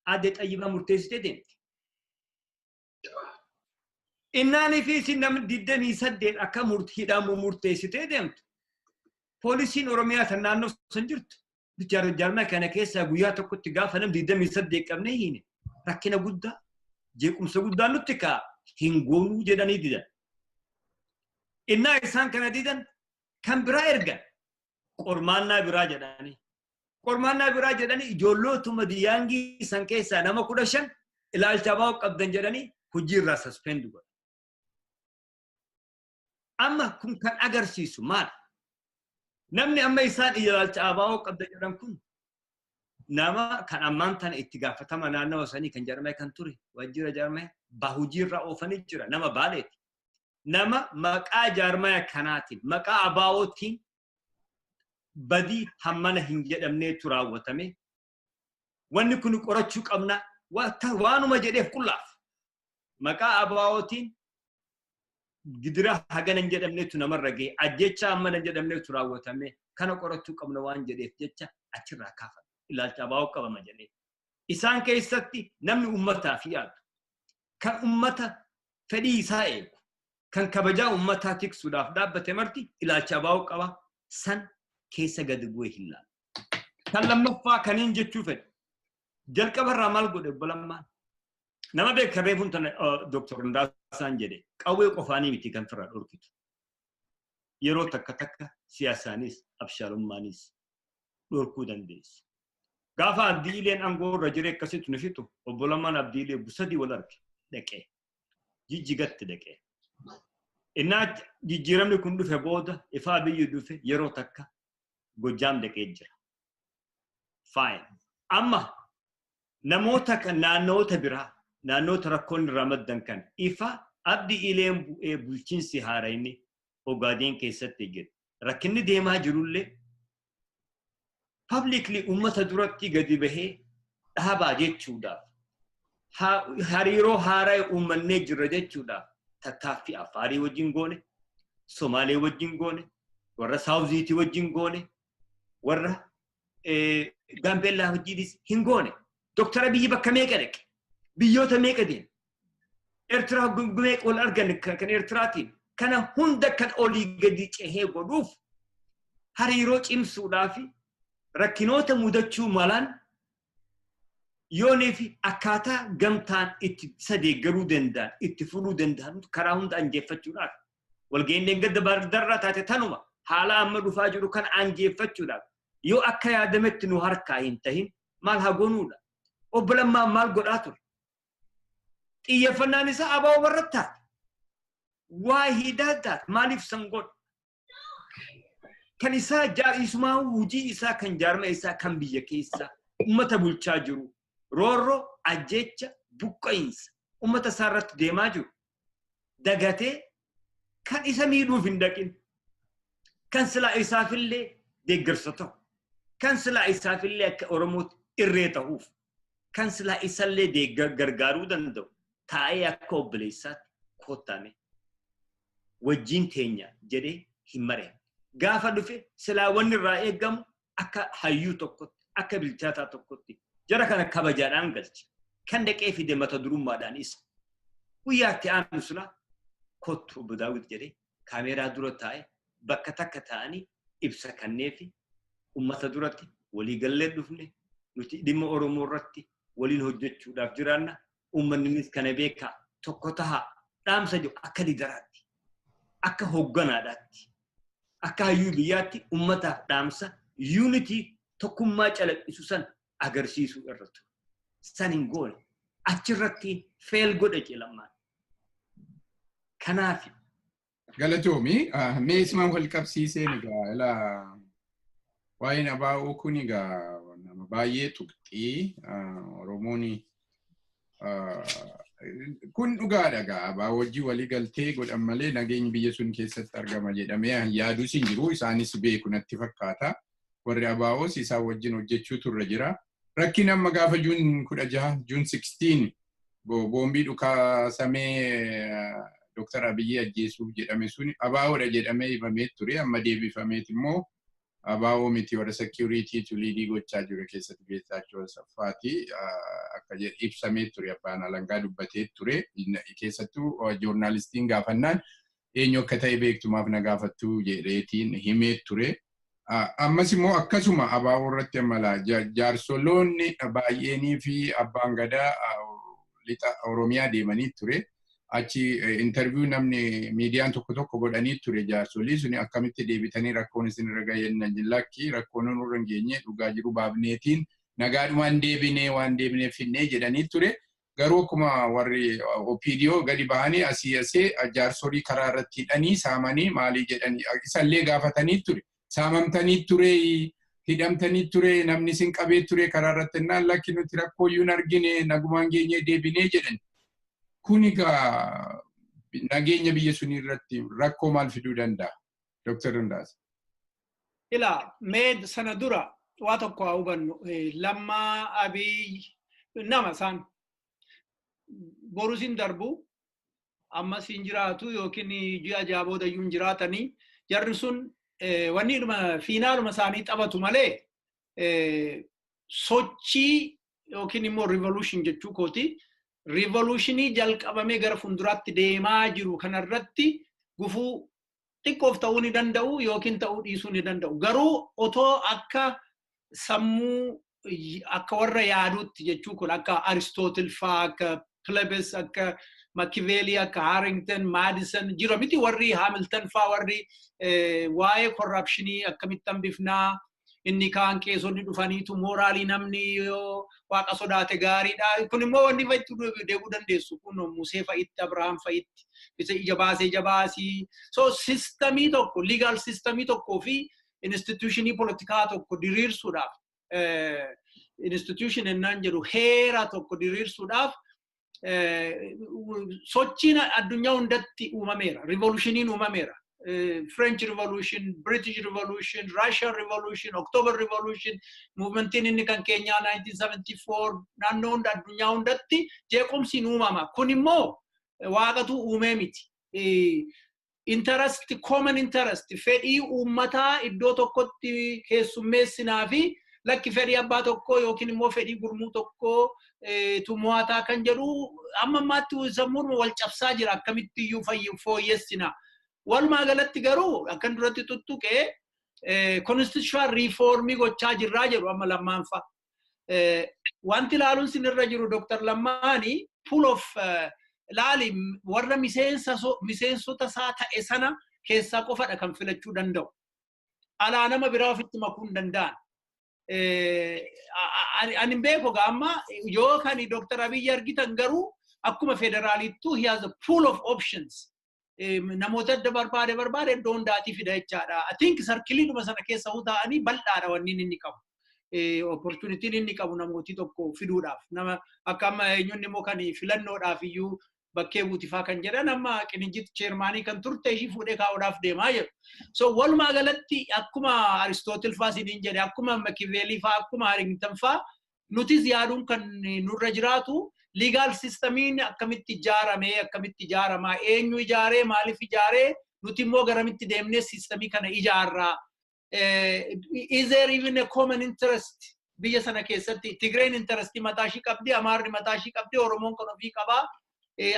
aadde Xayyibaa murteessitee deemti. Innaanii fi isin namni 28 akka hidhamu murteessitee deemtu. Poolisiin Oromiyaa tan naannoo san jirtu. Jaarmaa kana keessaa guyyaa tokkotti gaafa namni 28 qabnee hiine rakkina guddaa jeequmsa guddaa nutti ka'a hin goonuu jedhanii didan. Innaa isaan kana didan kan biraa ergan qormaannaa biraa jedhanii. Qormaannaa biraa jedhanii ijoollootuma diyaangii san keessaa nama 15 ilaalcha baa'u qabdan jedhanii hojii irraa suspend godhan. Amma kun kan agarsiisu maali? Namni amma isaan ilaalcha abaa'oo qabda jedhan kun nama kan ammaan tana itti gaafatama naannawa sanii kan jedhamee kan ture waajjira jaarmaya hojii irraa oofanii jira nama Baaleeti. Nama maqaa jaarmaya kanaatiin maqaa abaa'ootiin badii hammana hin jedhamneetu raawwatame. Wanni kun qorachuu qabna waanuma jedheef qullaaf. Maqaa abaa'ootiin gidira hagana hin jedhamneetu namarra ga'e ajjecha hammana hin jedhamneetu raawwatame kana qorachuu qabna waan jedheef jecha achirraa kaafame. Ilaalcha abaa'oo qabama jedhee. Isaan keessatti namni uummataaf yaadu kan uummata fedhii isaa eegu kan kabajaa uummataa tiksuudhaaf dhaabbate marti ilaalcha abaa'oo qaba san keessa gadi bu'ee hin laalu. Kan lammaffaa kaniin jechuu fedhe jalqabarraa maal godhe Obbo Lammaan? Nama beekamee kun tana Dooktar Hundaasaan jedhe qawwee qofaanii miti kan firraa dhorkitu. Yeroo takka takka siyaasaanis abshaalummaanis dhorkuu dandeessa. Gaafa Abdiileen aangoo irra jiree akkasitti nu fixu Obbo Lammaan Abdiilee busadii wal arge dhaqee jijjigatti dhaqee. Innaa jijjiiramni kun dhufe booda ifaa biyyi dhufe yeroo takka Gojjaam dhaqee jira. Fine. Amma namoota naannoota biraa naannoota rakkoon irraa maddan kan ifa Abdiileen bu'ee bulchiinsi haarayni Ogaadeen keessatti eeggate. Rakkinni deemaa jirullee Publicly uummata duratti gadi bahee dhaabaa jechuudhaaf, hariiroo haaraa uummannee jirra jechuudhaaf tattaaffii Afaarii wajjin goone, Somaalee wajjin goone, warra Saawuziitii wajjin goone, warra Gaambeellaa wajjinis hin goone. Dooktar Abiyyi bakka meeqa dhaqe? Biyyoota meeqa deeme? Eertiraa meeqa wal argan kan Eertiraatiin? Kana hunda kan olii gadi cehee godhuuf, hariiroo cimsuudhaaf, rakkinoota mudachuu malaan yoonii fi akkaataa gamtaan itti isa deeggaruu danda'an, itti furuu danda'an karaa hunda anjeeffachuudhaaf. Walga'iin gadda darraa taate tanuma haala amma dhufaa jiru kan anjeeffachuudhaaf, yoo akka yaadametti nu harkaa hin tahin maal haa goonuudha? Obbo Lammaan maal godhaa ture? Xiyyeeffannaan isaa ABO warratti taate. Waa hidaa maaliif san godha? Kan isaa isumaa hojii isaa, kan jaarma isaa, kan biyya keessa ummata bulchaa jiru, roorroo, ajjeecha, buqqa'insa ummata isaa irratti deemaa jiru dagatee, kan isa miidhuuf hin dhaqin, kan silaa isaafillee deeggarsa ta'u, kan silaa isaafillee akka Oromootti irree ta'uuf, kan silaa isallee gargaaruu danda'u taa'ee akka obboleessaatti kottame wajjin teenya jedhee hin mareen. Gaafa dhufe silaa wanni irraa eegamu akka hayyuu tokkotti, akka bilchaataa tokkotti jara kana kabajaadhaan galche. Kan dhaqee fide mata durummaadhaan isa. Guyyaatti aanu silaa kottu Obbo Daawit jedhee kaameeraa dura taa'ee bakka takka taa'anii ibsa kanneefi uummata duratti waliigallee dhufne, nuti dhimma Oromoo irratti waliin hojjechuudhaaf jiraanna, uummannis kana beekaa, tokko tahaa dhaamsa jiru akka leaderaatti, akka hoogganaadhaatti, akka hayyuu biyyaatti uummataaf dhaamsa unity, tokkummaa calaqqisu san agarsiisuu irratti. San hin goone, achirratti fail godhe Lammaan. Kanaaf. Galatoomi, mee isuma wal qabsiiseen egaa ilaa, waa'een ABO kun egaa nama baay'ee tuqxii. Oromoon kun dhugaadha egaa, ABO wajjin walii galtee godhan malee nageenyi biyya sun keessatti argama jedhamee yaadus hin jiru, isaanis beeku natti fakkaata. Warri ABOs isaan wajjin hojjechuu turre jira. Rakkin amma gaafa June 16, June 16, boombii dhukaasamee Dr. Abiyyi ajjeesuuf jedhame sun ABOdha jedhamee himamee ture. Amma deebifameet immoo ABO miti, warra security tu lead gochaa jiru keessatti Geetaachoo Asaffaati akka ibsamee ture, abbaan alangaa dubbatee ture. Keessattuu joornaalistiin gaafannaan eenyu akka ta'e beektumaaf na gaafattuu jedheetiin himee ture. Ammas immoo akkasuma ABO irratti amala jaarsoloonni baay'eenii fi abbaan gadaa lixa Oromiyaa deemanii ture. Achi interview namni miidiyaan tokko tokko godhanii ture, jaarsolii suni akkamitti deebitanii rakkoon isin irra ga'een lakki, rakkoon nurra hin geenye, dhugaa jiru baafneetiin nagaadhumaan deebinee waan deebinee finnee jedhanii ture. Garuu akkuma warri OPDO gadi bahanii asii asee jaarsolii karaa irratti hidhanii saamanii maalii jedhanii isallee gaafatanii ture. Saamamtanii ture, hidhamtanii ture, namni isin qabee ture karaa irratti innaan, lakki, nuti rakkooyyuu hin argine, nagumaan geenyee deebinee jedhan. Kun egaa nageenya biyya sunii irratti rakkoo maal fiduu danda'a? Dr. Dundaas. Ilaa, mee sana dura waa tokko haa hubannu. Lammaa, Abiy nama isaan borus hin darbu, ammas hin jiraatu, yookiin ji'a 6 booda iyyuu hin jiraatanii, jarri sun wanni dhuma finaluma isaanii taphatu malee sochii yookiin immoo revolution jechuu kooti. Revolutionii jalqabamee gara fuulduraatti deemaa jiru kanarratti gufuu xiqqoof ta'uu ni danda'u yookiin ta'uu dhiisuu ni danda'u. Garuu otoo akka sammuu akka warra yaaduutti jechuu kun, akka Aristootil faa, akka Plebes, akka Machiavelli, akka Harrington, Madison jira miti, warri Hamilton faa, warri waa'ee corruptionii akkamitti hambifnaa, inni kaan qeesonni dhufaniitu moralii namni yoo waaqa sodaate gaariidha. Kun immoo wanni fa'itti deebuu dandeessu kun Musee fa'itti, Abrahaam fa'itti isa ija baasee ija baasii. So systemii tokko, legal systemii tokkoo fi institutionii politikaa tokko diriirsuudhaaf, institution ennaan jedhu heera tokko diriirsuudhaaf, sochiin addunyaa hundatti uumameera. Revolutioniin uumameera. French Revolution, British Revolution, Russian Revolution, October Revolution, movementiin inni kan keenyaa 1974, naannoo hunda, addunyaa hundatti jeequmsi hin uumama. Kun immoo waaqatu uumee miti. Interest, common interest, fedhii uummataa iddoo tokkotti keessummeessinaa fi lakki fedhii abbaa tokkoo yookiin immoo fedhii gurmuu tokkoo tumu'ataa kan jedhu amma ammaatti sammuun wal cabsaa jira, akkamitti iyyuu fooyyessina. Walumaa galatti garuu akkan duratti tuttuqee constitutional reformii gochaa jirraa jedhu amma Lammaan fa'a. Wanti ilaaluun sinirra jiru, Dr. Lammaani pool of laali, warra miseensota isaa ta'e sana keessaa qofadha kan filachuu danda'u. Alaa nama biraa ofitti makuu hin danda'an. Ani hin beeku amma yoo kan Dr. Abiyyi argitan garuu akkuma federaalittuu he has a pool of options. Namoota adda barbaade barbaade iddoo hundaatii fida jechaadha. I think circleiidhuma sana keessa ta'anii bal'aadha wanni inni qabu. Opportunityn inni qabu namootii tokko fiduudhaaf. Nama akka amma eenyuun immoo kan filannoodhaaf iyyuu bakkee buutifaa kan jedhan, amma Qinijjit chairmanii kan turte ishii fuudhee kaa'uudhaaf deemaa jiru. So walumaa galatti akkuma Aristootil faa isiniin jedhe, akkuma Machiavelli faa, akkuma Harrington faa, nutis yaaduun kan nurra jiraatu legal systemiin akkamitti ijaarame, akkamitti ijaaramaa, eenyu ijaaree, maaliif ijaaree, nuti immoo garamitti deemnee systemii kana ijaarraa. Is there even a common interest biyya sana keessatti? Tigreen interestii mataa ishii qabdi, Amaarri mataa ishii qabdi, Oromoon kan ofii qabaa.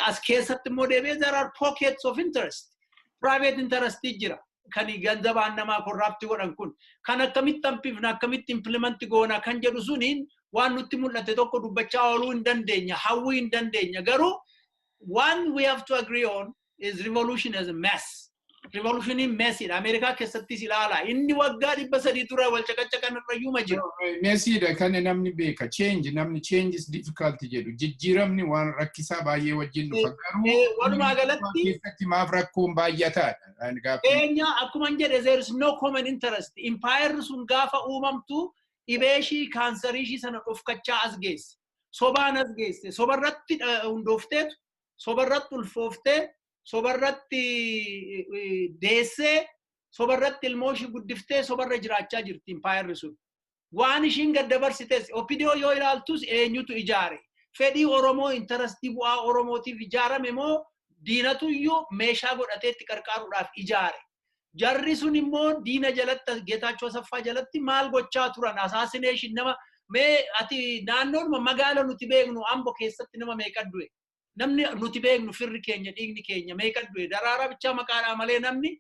As keessatti immoo deebi'ee there are pockets of interest. Private interest jira. Kan ganzabaan namaa corrupt godhan kun. Kan akkamitti hambifna, akkamitti implement goona kan jedhu suniin waan nutti mul'ate tokko dubbachaa ooluu hin dandeenya, hawwii hin dandeenya. Garuu one we have to agree on is revolution as a mess. Revolutioniin messiidha. Ameerikaa keessattis ilaala. Inni waggaa 300 dura wal caqacaqan irrayyuu ma jira. Messiidha kan namni beeka. Change, namni change is difficult jedhu. Jijjiiramni waan rakkisaa baay'ee wajjin dhufa. Garuu Walumaa galatti keessatti maaf rakkoon baay'ataadha? Keenya akkuma hin jedhe, there is no common interest. Empire sun gaafa uumamtu dhibee ishii, kaansarii ishii sana dhofkachaa as geesse. Sobaan as geesse. Sobarratti hundoofteetu, sobarratti ulfooftee, sobarratti deessee, sobarratti ilmoo ishii guddiftee, sobarra jiraachaa jirti empirerri sun. Waan ishiin gad dabarsites OPDO yoo ilaaltus eenyutu ijaare? Fedhii Oromoo, interestii bu'aa Oromootiif ijaarame moo diinatu iyyuu meeshaa godhatee itti qarqaaruudhaaf ijaare? Jarri sun immoo diina jalatti, Geetaachoo Asaffaa jalatti maal gochaa turan? Assassination nama mee ati naannoodhuma magaala nuti beeknu Ambo keessatti nama meeqa du'e? Namni nuti beeknu, firri keenya, dhiigni keenya meeqa du'e? Daraaraa bichaa maqaadhaa malee namni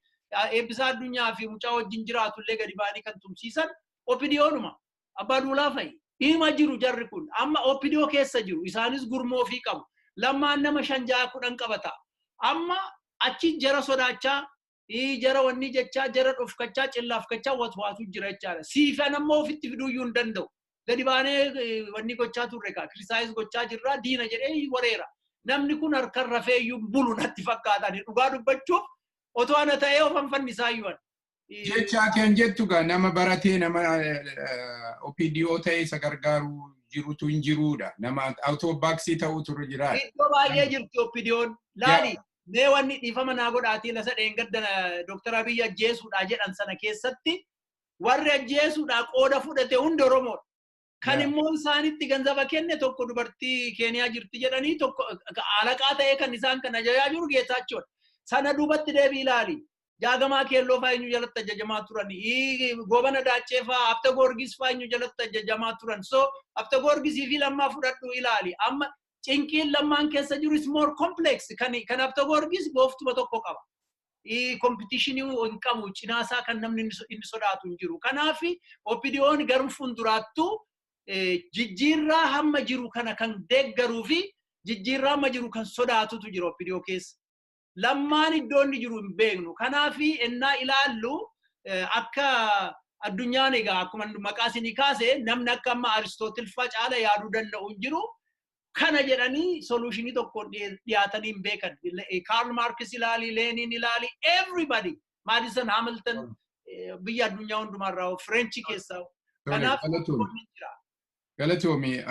Eebbisaa Addunyaa fi mucaa wajjin jiraatu illee gadi ba'anii kan tumsiisan OPDOnuma. Abbaa Duulaa fa'i. Dhima jiru jarri kun. Amma OPDO keessa jiru. Isaanis gurmoo ofii qabu. Lammaan nama 5, 6, 10 qabata. Amma achi jara sodaachaa, jara wanni jechaa, jara dhofkachaa, cillaafkachaa watwaatu jira jechaadha. Siifan ammoo ofitti fiduuyyuu hin danda'u. Gadi baanee wanni gochaa turre kaa criticize gochaa jirra, diina jedhee wareera. Namni kun harkaan rafeeyyuu bulu natti fakkaatan, dhugaa dubbachuuf otoo ana ta'ee ofan fannisaa iyyuu. Jecha ati an jettu gaa nama baratee, nama OPDO ta'ee isa gargaaru jirutu hin jiruudha. Nama autobaaksii ta'utu irra jiraata. Iddoo baay'ee jirti OPDO'n. Laali, mee wanni dhiifama naa godhaatii lasa dheengadda Dr. Abiyyi ajjeesuudha jedhan sana keessatti warri ajjeesuudha qooda fudhate hundi Oromoodha. Kan immoo isaanitti ganzaba kenne tokko dubartii Keeniyaa jirti jedhanii, tokko alaqaa ta'ee kan isaan kan ajajaa jiru Geetaachoodha. Sana duubatti deebii ilaali. Jaagamaa Keelloo fa'aa eenyu jalatti ajajamaa turan? Goobana Daachee fa'aa, Abta Goorgis fa'aa eenyu jalatti ajajamaa turan? So Abta Goorgisii fi Lammaa fudhadhu ilaali. Amma cinqiin Lammaan keessa jiru is more complex. Kan Abta Goorgis gooftuma tokko qaba. Competitionii hin qabu, cinaasaa kan namni inni sodaatu hin jiru. Kanaaf OPDO'n garuu fuulduraattuu jijjiirraa hamma jiru kana kan deeggaruu fi jijjiirraa hamma jiru kan sodaatutu jira OPDO keessa. Lammaan iddoo inni jiru hin beeknu. Kanaaf ennaa ilaallu akka addunyaan egaa akkuma maqaa isinii kaase namni akka amma Aristootil fa'aa caala yaaduu danda'u hin jiru. Kana jedhanii solutionii tokkoon dhiyaatanii hin beekan. Karl Marx ilaali, Lenin ilaali, everybody. Madison, Hamilton, biyya addunyaa hundumarraa French keessaa. Kanaaf Galatoomi.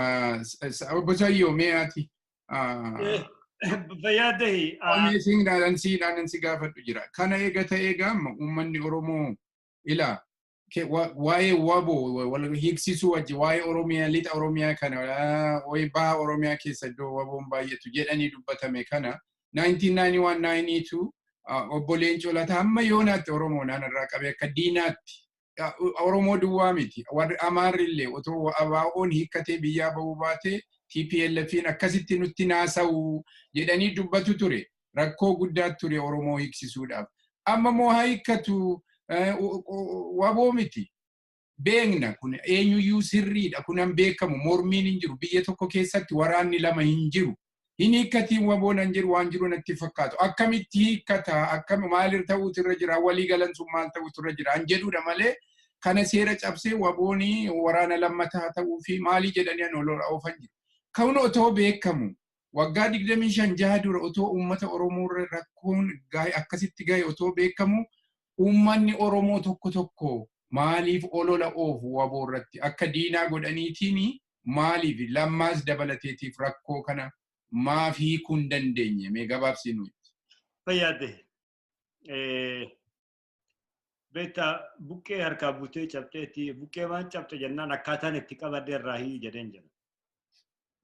Obbo Sayyoo, mee ati? Fayyaa tahi. Amazing dhaadhan si gaafadhu jira. Kana eega ta'ee gaama uummanni Oromoo ilaa waa'ee waboo wal hiiksisuu wajji waa'ee Oromiyaa lixa Oromiyaa kana waa'ee baha Oromiyaa keessa iddoo waboon baay'atu jedhanii dubbatame kana 1991-92 obbo Leencoo Lataa hamma yoonaatti Oromoo naannarraa qabee akka diinaatti Oromoo duwwaa miti warri Amaarri illee otoo ABO'n hiikkatee biyyaa bahuu baatee TPLF'n akkasitti nutti naasa'u jedhanii dubbatu ture. Rakkoo guddaa ture Oromoo hiiksisuudhaaf. Amma moo haa hiikkatu waboo miti. Beekna kun eenyuyyuu sirriidha kunan beekamu mormiin hin jiru biyya tokko keessatti waraanni lama hin jiru. Hin hiikkatiin waboon hin jiru waan jiru natti fakkaatu. Akkamitti hiikkata akkam maalir ta'uutu irra jira walii galan sun maal ta'uutu irra jira an jedhudha malee kana seera cabsee waboonii waraana lammataa ta'uu fi maalii jedhanii an olola oofan jiru. Kun otoo beekamu waggaa 25 jaha dura otoo uummata Oromoo irra rakkoon akkasitti gahe otoo beekamu uummanni Oromoo tokko tokko maaliif olola oofu waboo irratti akka diinaa godhaniitiin maaliif lammaas dabalateetiif rakkoo kana maaf hiikuu hin dandeenye mee gabaabsii nuyi. Fayyaa tahi. Beektaa buqqee harkaa buutee cabxeetti buqqee waan cabxe jennaan akkaataan itti qabadde irraa hi'i jedheen jira.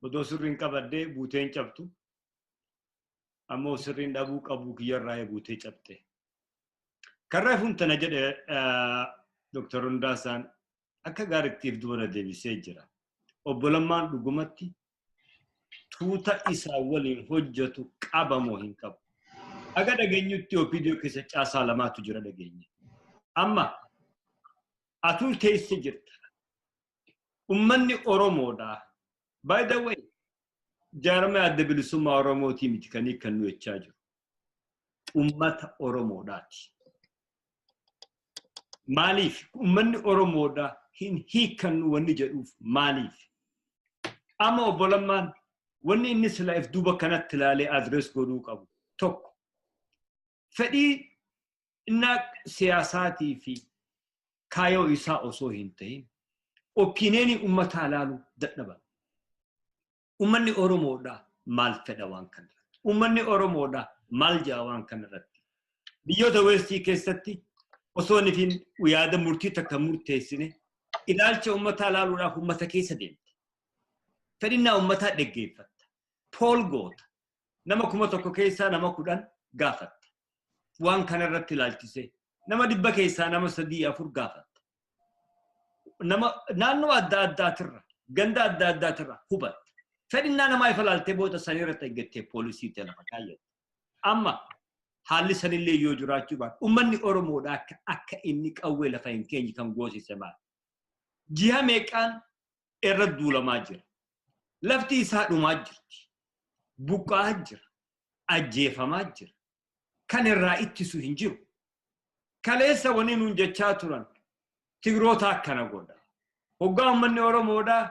Odoo sirriin qabadde buuteen cabtu ammoo sirriin dhabuu qabu kiyyarraa buutee cabxe. Karraa fuuntana jedhe Dr. Hundaasaan akka gaariittiif dubara deebisee jira. Obbo Lammaan dhugumatti tuuta isaa waliin hojjetu qaba moo hin qabu. Aga dhageenyutti OPDO keessa caasaa lamaatu jira dhageenya. Amma atuu teesse jirta. Uummanni Oromoodha. By the way, jaarmaa adda bilisummaa Oromootii miti kan nu jechaa jiru. Uummata Oromoodhaati. Maaliif uummanni Oromoodha hin hiikannu wanni jedhuuf maaliif? Amma obbo Lammaan wanni inni sila if duuba kanatti ilaalee adrees godhuu qabu tokko fedhii innaa siyaasaatii fi kaayoo isaa osoo hin ta'in opineenii uummataa ilaaluu dadhaban. Uummanni Oromoodha maal fedha waan kanarratti? Uummanni Oromoodha maal ja'a waan kanarratti? Biyyoota Weestii keessatti osoo inni yaada murtii takka murteessine ilaalcha uummataa ilaaluudhaaf uummata keessa deemte. Fedhinnaa uummataa dhaggeeffatta. Pool goota. Nama 1000 keessaa nama 10 gaafatta. Waan kanarratti ilaalchise. Nama 100 keessaa nama 3-4 gaafatta. Nama naannoo adda addaatirra ganda adda addaatirra hubatta. Fedhinnaa namaa ifa ilaaltee booda sanirratti eeggattee poolisii ta'e lafa kaayyatte. Amma haalli sanillee yoo jiraachuu baate uummanni Oromoodha akka inni qawwee lafa hin keenye kan goosise maali? Ji'a meeqaan irra duulamaa jira. Lafti isaa dhumaa jirti. Buqqa'aa jira. Ajjeefamaa jira. Kan irraa ittisu hin jiru. Kaleessa wanni nuun jechaa turan Tigroota akkana godha. Hoggaa uummanni Oromoodhaa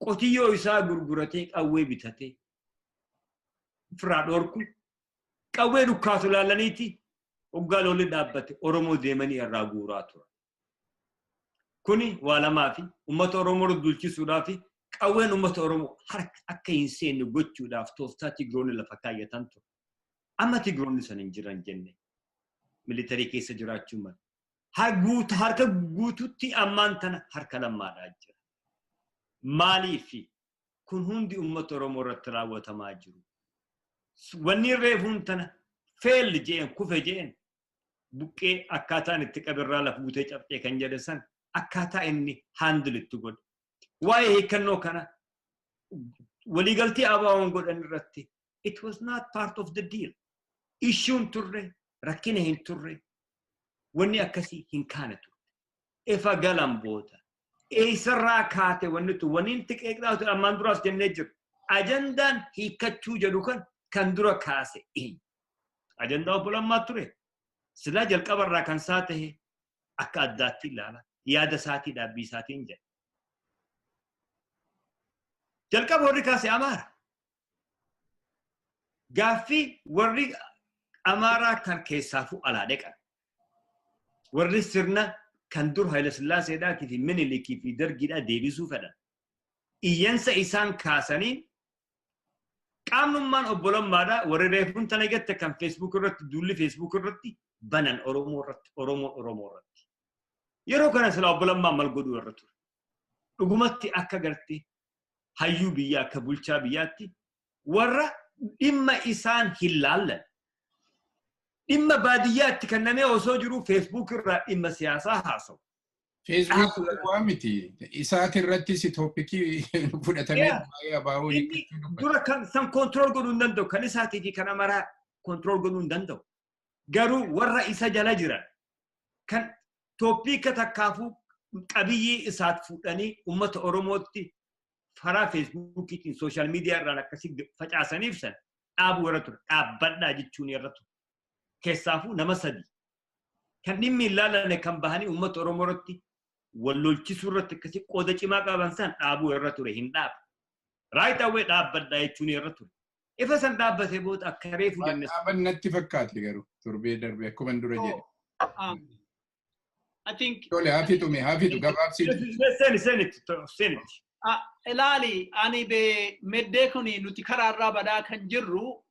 qotiyyoo isaa gurguratee qawwee bitatee ofirraa dhorku qawwee dhukkaatu ilaalaniiti hoggaa lolli dhaabbate Oromoo deemanii irraa guuraa turan. Kuni waa lamaa fi uummata Oromoo dulchisuudhaa fi qawween uummata Oromoo harka akka hin seenne gochuudhaaf tooftaa Tigroonni lafa kaayyatan ture. Amma Tigroonni san hin jiran jenne militarii keessa jiraachuu mala. Harka guututti ammaan tana harka lammaadhaa jira. Maaliif kun hundi uummata Oromoo irratti raawwatamaa jiru? Wanni reefuun tana feelli jeen kufe jeen buqqee akkaataan itti qabirraa lafa buutee cabxee kan jedhe san akkaataa inni haandilitti godhe. Waa'ee hiikkannoo kana waliigaltee ABO'n godhan irratti it was not part of the deal. Issuun turre rakkina hin turre wanni akkasii hin kaane turte. Ifa galan booda eessarraa kaate wanni tu wanni inni xiqqeeqxaatu ammaan duraas jennee jiru. Ajandaan hiikkachuu jedhu kan dura kaase eenyu? Ajandaa obbo Lammaa ture. Silaa jalqabarraa kan isaa tahe akka addaatti ilaala. Yaada isaatii dhaabbii isaatiin jedha. Jalqaba warri kaase Amaara. Gaaffii warri Amaaraa kan keessaafuu alaa dhaqan. Warri sirna kan dur Haayila Sillaaseedhaatii fi Minilikii fi Dargiidhaa deebisuu fedhan. Iyyansa isaan kaasanii Qaamnummaan obbo Lammaadha warri reefuun tana gatte kan Facebook irratti duulli Facebook irratti banan Oromoo irratti Oromoon Oromoo irratti. Yeroo kana silaa obbo Lammaan maal godhuu irra ture? Dhugumatti akka gartee hayyuu biyyaa akka bulchaa biyyaatti warra dhimma isaan hin laallan. Dhimma baadiyyaatti kan namee osoo jiru Facebook irraa dhimma siyaasaa haasa'u. Facebook waa miti. Isaati irrattis topicii fudhatamee waa'ee abaa'oo hiikkachuu dubbata. Dura kan san control godhuu hin danda'u. Kan isaatii fi kan Amaaraa control godhuu hin danda'u. Garuu warra isa jala jiran kan topica takkaafuu qabiyyee isaat fuudhanii uummata Oromootti karaa Facebookiitiin social media irraan akkasii facaasaniif san dhaabuu irra ture. Dhaabbadhaa jechuun irra ture. Keessaafuu nama sadi. Kan dhimmi hin laallanne kan bahanii uummata Oromoo irratti wal lolchisuu irratti akkasii qooda cimaa qaban san dhaabuu irra ture hin dhaabu. Right away dhaabbadhaa jechuun irra ture. Ifa san dhaabbatee booda akka reefu jenne. Dhaaban natti fakkaate garuu torbee darbe akkuma dura jedhe. I think Tole hafitu mee hafitu gabaabsitu. Seeni seenitti seenitti. Ilaali, ani be meddee kun nuti karaarraa badaa kan jirru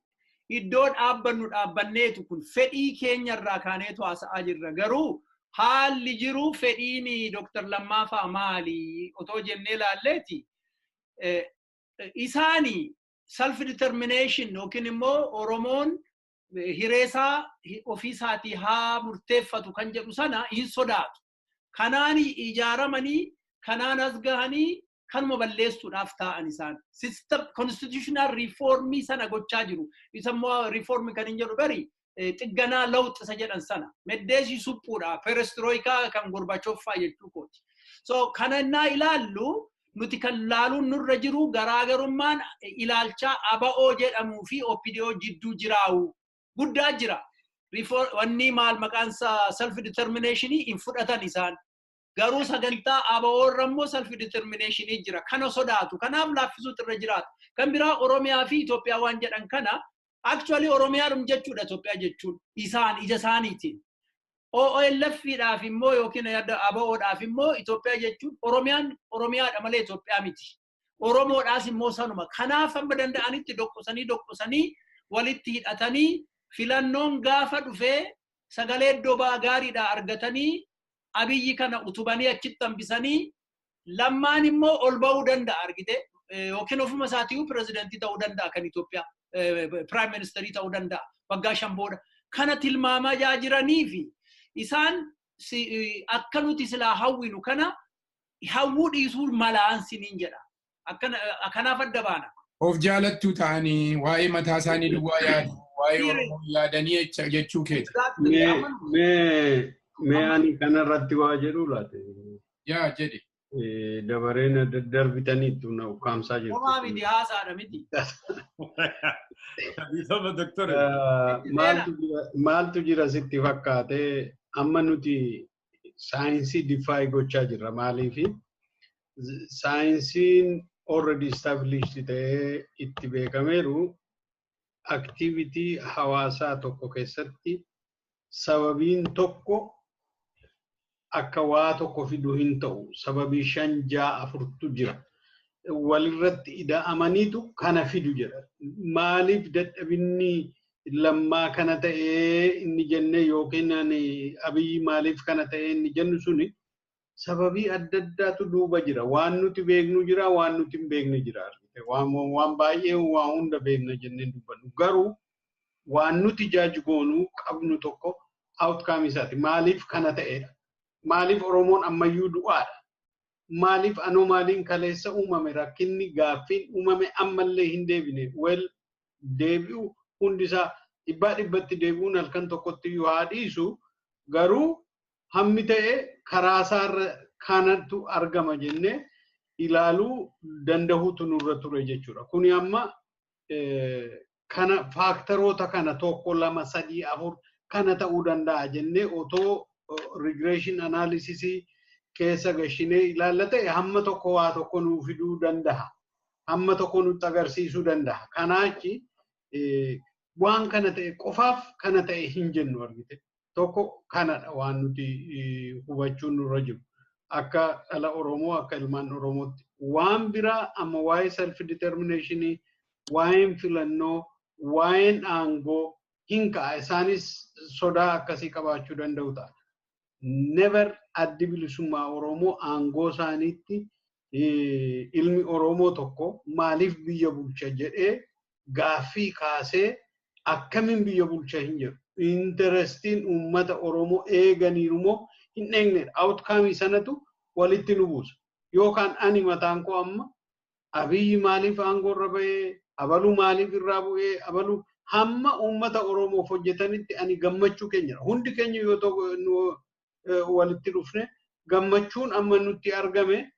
iddoo dhaabbannu dhaabbanneetu kun fedhii keenyarraa kaaneetu haasa'aa jirra. Garuu haalli jiru fedhiin Dr. Lammaa fa'a maali otoo jennee ilaalleeti. Isaani self determination yookiin immoo Oromoon hireesaa ofiisaatii haa murteeffatu kan jedhu sana hin sodaatu. Kanaan ijaaramanii kanaan as gahanii kanuma balleessuudhaaf taa'an isaan. System constitutional reformii sana gochaa jiru. Isa immoo reformii kan hin jedhu bari xigganaa lawxi isa jedhan sana. Meddeesii suphuudha. Perestroikaa kan Gorbachev fa'aa jechuu kooti. So kana innaa ilaallu nuti kan laaluun nurra jiru garaagarummaan ilaalchaa ABO jedhamuu fi OPDO jidduu jiraa'u guddaa jira. Wanni maal maqaan isaa self determination hin fudhatan isaan. Garuu sagantaa ABO irra immoo self determination jira. Kana sodaatu. Kanaaf laaffisuutu irra jiraata. Kan biraa Oromiyaa fi Itoophiyaa waan jedhan kana actually Oromiyaadhum jechuudha Itoophiyaa jechuun isaan ija isaaniitiin. OLF dhaaf immoo yookiin ABOdhaaf immoo Itoophiyaa jechuun Oromiyaan Oromiyaadha malee Itoophiyaa miti. Oromoodhaas immoo sanuma. Kanaaf hamma danda'anitti doqqosanii doqqosanii walitti hidhatanii filannoon gaafa dhufee sagalee iddoo ba'aa gaariidhaa argatanii Abiyyi kana utubanii achitti hambisanii Lammaan immoo ol ba'uu danda'a argite yookiin ofuma isaatiiyyuu pirezidantii ta'uu danda'a kan Itoophiyaa prime ministerii ta'uu danda'a waggaa 5 booda. Kana tilmaamaa jiranii fi isaan akka nuti silaa hawwinu kana hawwuu dhiisuu malaan siniin jedha. Kanaaf adda baana. Of jaalattuu ta'anii waa'ee mataa isaanii duwwaa yaadu, waa'ee Oromoo yaadanii jechuu keeti. Mee ani kanarratti waa jedhu laate. Yaa jedhi. Dabareen daddarbitaniittu na ukkaamsaa jirtu. Homaa miti, haasaadha miti. Biifama doktora. Maaltu jira sitti fakkaate? Amma nuti saayinsii defy gochaa jirra. Maaliifi saayinsiin already established ta'ee itti beekameeru activity hawaasaa tokko keessatti sababiin tokko akka waa tokko fidu hin ta'u. Sababii shan ja'a afurtu jira. Walirratti ida'amaniitu kana fidu jedha. Maaliif dadhabinni Lammaa kana ta'ee inni jenne yookiin Abiyyi maaliif kana ta'ee inni jennu suni sababii adda addaatu duuba jira. Waan nuti beeknu jira, waan nuti hin beekne jira. Waan baay'ee waa hunda beekna jennee dubbannu. Garuu waan nuti judge goonuu qabnu tokko outcome isaati. Maaliif kana ta'edha? Maaliif Oromoon ammayyuu du'aadha? Maaliif anomaliin kaleessa uumame rakkinni gaaffiin uumame ammallee hin deebine? Well, deebi'u hundisaa dhibbaa dhibbatti deebi'uun halkan tokkotti iyyuu haa dhiisu, garuu hammi ta'e karaa isaarra kanatu argama jennee ilaaluu dandahuutu nurra ture jechuudha. Kuni amma kana factoroota kana tokko lama sadii afur kana ta'uu danda'a jennee otoo regression analysis keessa gashinee ilaalla ta'e hamma tokko waa tokko nuu fiduu danda'a. Hamma tokko nutti agarsiisuu danda'a. Kanaachi waan kana ta'e qofaaf kana ta'e hin jennu argite. Tokko kanadha waan nuti hubachuun nurra jiru. Akka dhala Oromoo, akka ilmaan Oromootti. Waan biraa amma waa'ee self determination Waa'een filannoo, waa'een aangoo hin ka'a. Isaanis sodaa akkasii qabaachuu danda'u ta'a. Never Addi Bilisummaa Oromoo aangoo isaaniitti ilmi Oromoo tokko maaliif biyya bulcha jedhee gaaffii kaasee akkamiin biyya bulcha hin jedhu. Interestiin uummata Oromoo eeganiiru moo hin eegnedha. Outcome sanatu walitti nu buusa. Yookaan ani mataan koo amma Abiyyi maaliif aangoo irra bahee, abaluu maaliif irraa bu'ee, abaluu hamma uummata Oromoof hojjetanitti ani gammachuu keenyadha. Hundi keenya yoo ta'u walitti dhufne gammachuun amma nutti argame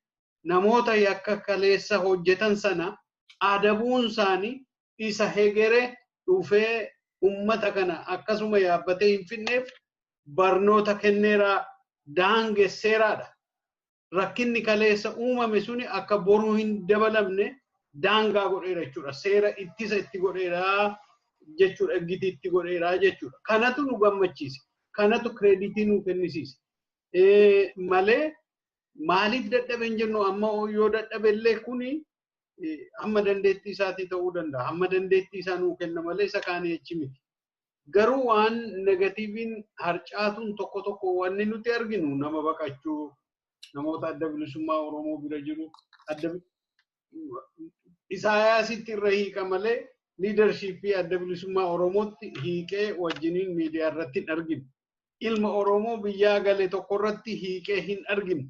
namoota yakka kaleessa hojjetan sana adabuun isaanii isa hegere dhufee uummata kana akkasuma yaabbatee hin finneef barnoota kenneeraa, daangesseeraadha. Rakkinni kaleessa uumame suni akka boruu hin dabalamne daangaa godheera jechuudha. Seera ittisa itti godheeraa jechuudha. Eggiti itti godheeraa jechuudha. Kanatu nu gammachiise. Kanatu credit nu kennisiise. Malee maaliif dadhabe hin jennu. Amma yoo dadhabe illee kuni hamma dandeettii isaatii ta'uu danda'a. Hamma dandeettii isaa nuu kenna malee isa kaanii achi miti. Garuu waan negativeiin harcaatuun tokko tokko wanni nuti arginu nama baqachuu, namoota Adda Bilisummaa Oromoo bira jiru adda Isaayaasitti irra hiika malee leadershipii Adda Bilisummaa Oromootti hiiqee wajjiniin miidiyaa irratti hin arginu. Ilma Oromoo biyyaa gale tokko irratti hiiqee hin arginu.